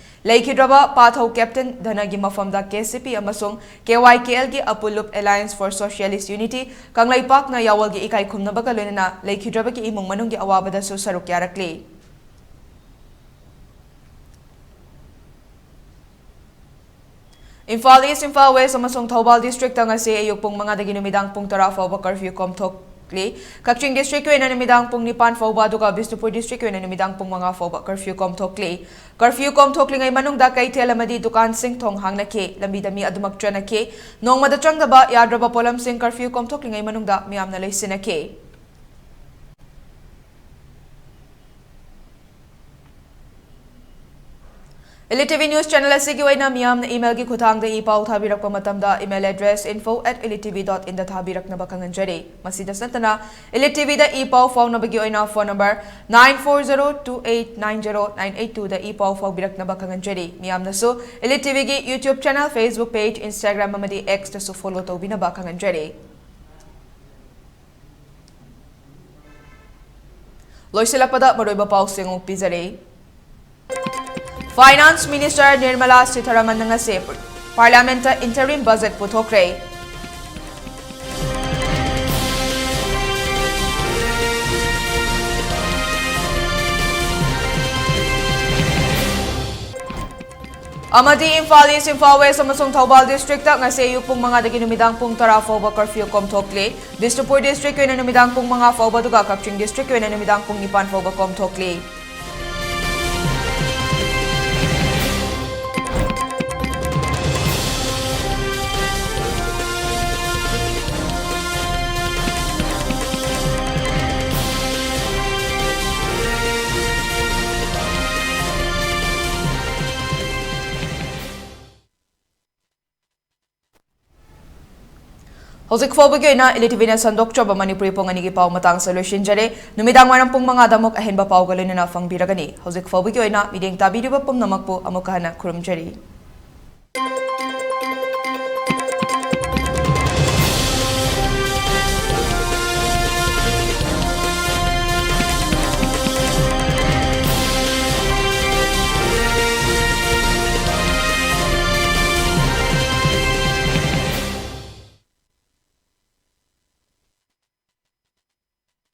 ꯂꯩꯈꯤꯗ꯭ꯔꯕ ꯄꯥꯊꯧ ꯀꯦꯞꯇꯦꯟ ꯙꯅꯒꯤ ꯃꯐꯝꯗ ꯀꯦ ꯁꯤ ꯄꯤ ꯑꯃꯁꯨꯡ K Y K algae ꯑꯄꯨꯜꯂꯨꯞ Alliance for Socialist Unity ꯀꯪꯂꯩꯄꯥꯛꯅ ꯌꯥꯋꯜꯒꯤ ꯏꯀꯥꯏ ꯈꯨꯝꯅꯕꯒ ꯂꯣꯏꯅꯅ ꯂꯩꯈꯤꯗ꯭ꯔꯕꯒꯤ ꯏꯃꯨꯡ ꯃꯅꯨꯡꯒꯤ ꯑꯋꯥꯕꯗꯁꯨ ꯁꯔꯨꯛ ꯌꯥꯔꯛꯂꯤ꯫ ꯏꯝꯐꯥꯜ ꯏꯁ, ꯏꯝꯐꯥꯜ ꯋꯦꯁ ꯑꯃꯁꯨꯡ ꯊꯧꯕꯥꯜ ꯗꯤꯁꯇ꯭ꯔꯤꯛꯇ ꯉꯁꯤ ꯑꯌꯨꯛ ꯄꯨꯡ ꯃꯉꯥꯗꯒꯤ ꯅꯨꯃꯤꯗꯥꯡ ꯄꯨꯡ ꯇꯔꯥ ꯐꯥꯎꯕ ꯀꯔꯐ꯭ꯌꯨ ꯀꯣꯝꯊꯣꯛꯂꯤ꯫ ꯀꯛꯆꯤꯡ ꯗꯤꯁꯇ꯭ꯔꯤꯛꯀꯤ ꯑꯣꯏꯅ ꯅꯨꯃꯤꯗꯥꯡ ꯄꯨꯡ ꯅꯤꯄꯥꯟ ꯐꯥꯎꯕ, ꯑꯗꯨꯒ ꯕꯤꯁꯅꯨꯄꯨꯔ ꯗꯤꯁꯇ꯭ꯔꯤꯛꯀꯤ ꯑꯣꯏꯅ ꯅꯨꯃꯤꯗꯥꯡ ꯄꯨꯡ ꯃꯉꯥ ꯐꯥꯎꯕ ꯀꯔꯐ꯭ꯌꯨ ꯀꯣꯝꯊꯣꯛꯂꯤ꯫ ꯀꯔꯐ꯭ꯌꯨ ꯀꯣꯝꯊꯣꯛꯂꯤꯉꯩ ꯃꯅꯨꯡꯗ ꯀꯩꯊꯦꯜ ꯑꯃꯗꯤ ꯗꯨꯀꯥꯟꯁꯤꯡ ꯊꯣꯡ ꯍꯥꯡꯅꯈꯤ, ꯂꯝꯕꯤꯗ ꯃꯤ ꯑꯗꯨꯃꯛ ꯆꯠꯅꯈꯤ꯫ ꯅꯣꯡꯃꯗ ꯆꯪꯗꯕ ꯌꯥꯗ꯭ꯔꯕ ꯄꯣꯠꯂꯝꯁꯤꯡ ꯀꯔꯐ꯭ꯌꯨ ꯀꯣꯝꯊꯣꯛꯂꯤꯉꯩ ꯃꯅꯨꯡꯗ ꯃꯤꯌꯥꯝꯅ ꯂꯩꯁꯤꯟꯅꯈꯤ꯫ Elite T V News Channel ꯑꯁꯤꯒꯤ ꯑꯣꯏꯅ ꯃꯤꯌꯥꯝꯅ email ꯒꯤ ꯈꯨꯠꯊꯥꯡꯗ ꯏ ꯄꯥꯎ ꯊꯥꯕꯤꯔꯛꯄ ꯃꯇꯝꯗ, email address info at elite T V dot in ꯗ ꯊꯥꯕꯤꯔꯛꯅꯕ ꯈꯪꯍꯟꯖꯔꯤ꯫ ꯃꯁꯤꯗꯁꯨ ꯅꯠꯇꯅ, Elite T V ꯗ ꯏ ꯄꯥꯎ ꯐꯥꯎꯅꯕꯒꯤ ꯑꯣꯏꯅ phone number nine four zero two eight nine zero nine eight two ꯗ ꯏ ꯄꯥꯎ ꯐꯥꯎꯕꯤꯔꯛꯅꯕ ꯈꯪꯍꯟꯖꯔꯤ꯫ ꯃꯤꯌꯥꯝꯅꯁꯨ Elite T V ꯒꯤ YouTube channel, Facebook page, Instagram ꯑꯃꯗꯤ X ꯇꯁꯨ follow ꯇꯧꯕꯤꯅꯕ ꯈꯪꯍꯟꯖꯔꯤ꯫ ꯂꯣꯏꯁꯤꯜꯂꯛꯄꯗ ꯃꯔꯨꯑꯣꯏꯕ ꯄꯥꯎꯁꯤꯡ ꯑꯃꯨꯛ ꯄꯤꯖꯔꯤ꯫ Finance Minister Nirmala Sitharaman ꯉꯁꯤ Parliament ꯇ interim budget ꯄꯨꯊꯣꯛꯈ꯭ꯔꯦ꯫ ꯑꯃꯗꯤ ꯏꯝꯐꯥꯜ ꯏꯁ, ꯏꯝꯐꯥꯜ ꯋꯦꯁ ꯑꯃꯁꯨꯡ ꯊꯧꯕꯥꯜ ꯗꯤꯁꯇ꯭ꯔꯤꯛꯇ ꯉꯁꯤ ꯑꯌꯨꯛ ꯄꯨꯡ ꯃꯉꯥꯗꯒꯤ ꯅꯨꯃꯤꯗꯥꯡ ꯄꯨꯡ ꯇꯔꯥ ꯐꯥꯎꯕ ꯀꯔꯐ꯭ꯌꯨ ꯀꯣꯝꯊꯣꯛꯂꯤ꯫ ꯕꯤꯁꯅꯨꯄꯨꯔ ꯗꯤꯁꯇ꯭ꯔꯤꯛꯀꯤ ꯑꯣꯏꯅ ꯅꯨꯃꯤꯗꯥꯡ ꯄꯨꯡ ꯃꯉꯥ ꯐꯥꯎꯕ, ꯑꯗꯨꯒ ꯀꯛꯆꯤꯡ ꯗꯤꯁꯇ꯭ꯔꯤꯛꯀꯤ ꯑꯣꯏꯅ ꯅꯨꯃꯤꯗꯥꯡ ꯄꯨꯡ ꯅꯤꯄꯥꯟ ꯐꯥꯎꯕ ꯀꯣꯝꯊꯣꯛꯂꯤ꯫ ꯍꯧꯖꯤꯛ ꯐꯥꯎꯕꯒꯤ ꯑꯣꯏꯅ ꯏꯂꯤꯇꯤꯚꯤꯅ ꯁꯟꯗꯣꯛꯆꯕ ꯃꯅꯤꯄꯨꯔꯤ ꯄꯨꯡ ꯑꯅꯤꯒꯤ ꯄꯥꯎ ꯃꯇꯥꯡꯁꯦ ꯂꯣꯏꯁꯤꯟꯖꯔꯦ꯫ ꯅꯨꯃꯤꯗꯥꯡ ꯋꯥꯏꯔꯝ ꯄꯨꯡ ꯃꯉꯥꯗ ꯑꯃꯨꯛ ꯑꯍꯦꯟꯕ ꯄꯥꯎꯒ ꯂꯣꯏꯅꯅ ꯐꯪꯕꯤꯔꯒꯅꯤ꯫ ꯍꯧꯖꯤꯛ ꯐꯥꯎꯕꯒꯤ ꯑꯣꯏꯅ ꯃꯤꯠꯌꯦꯡ ꯇꯥꯕꯤꯔꯤꯕ ꯄꯨꯝꯅꯃꯛꯄꯨ ꯑꯃꯨꯛꯀ ꯍꯟꯅ ꯈꯨꯔꯨꯝꯖꯔꯤ꯫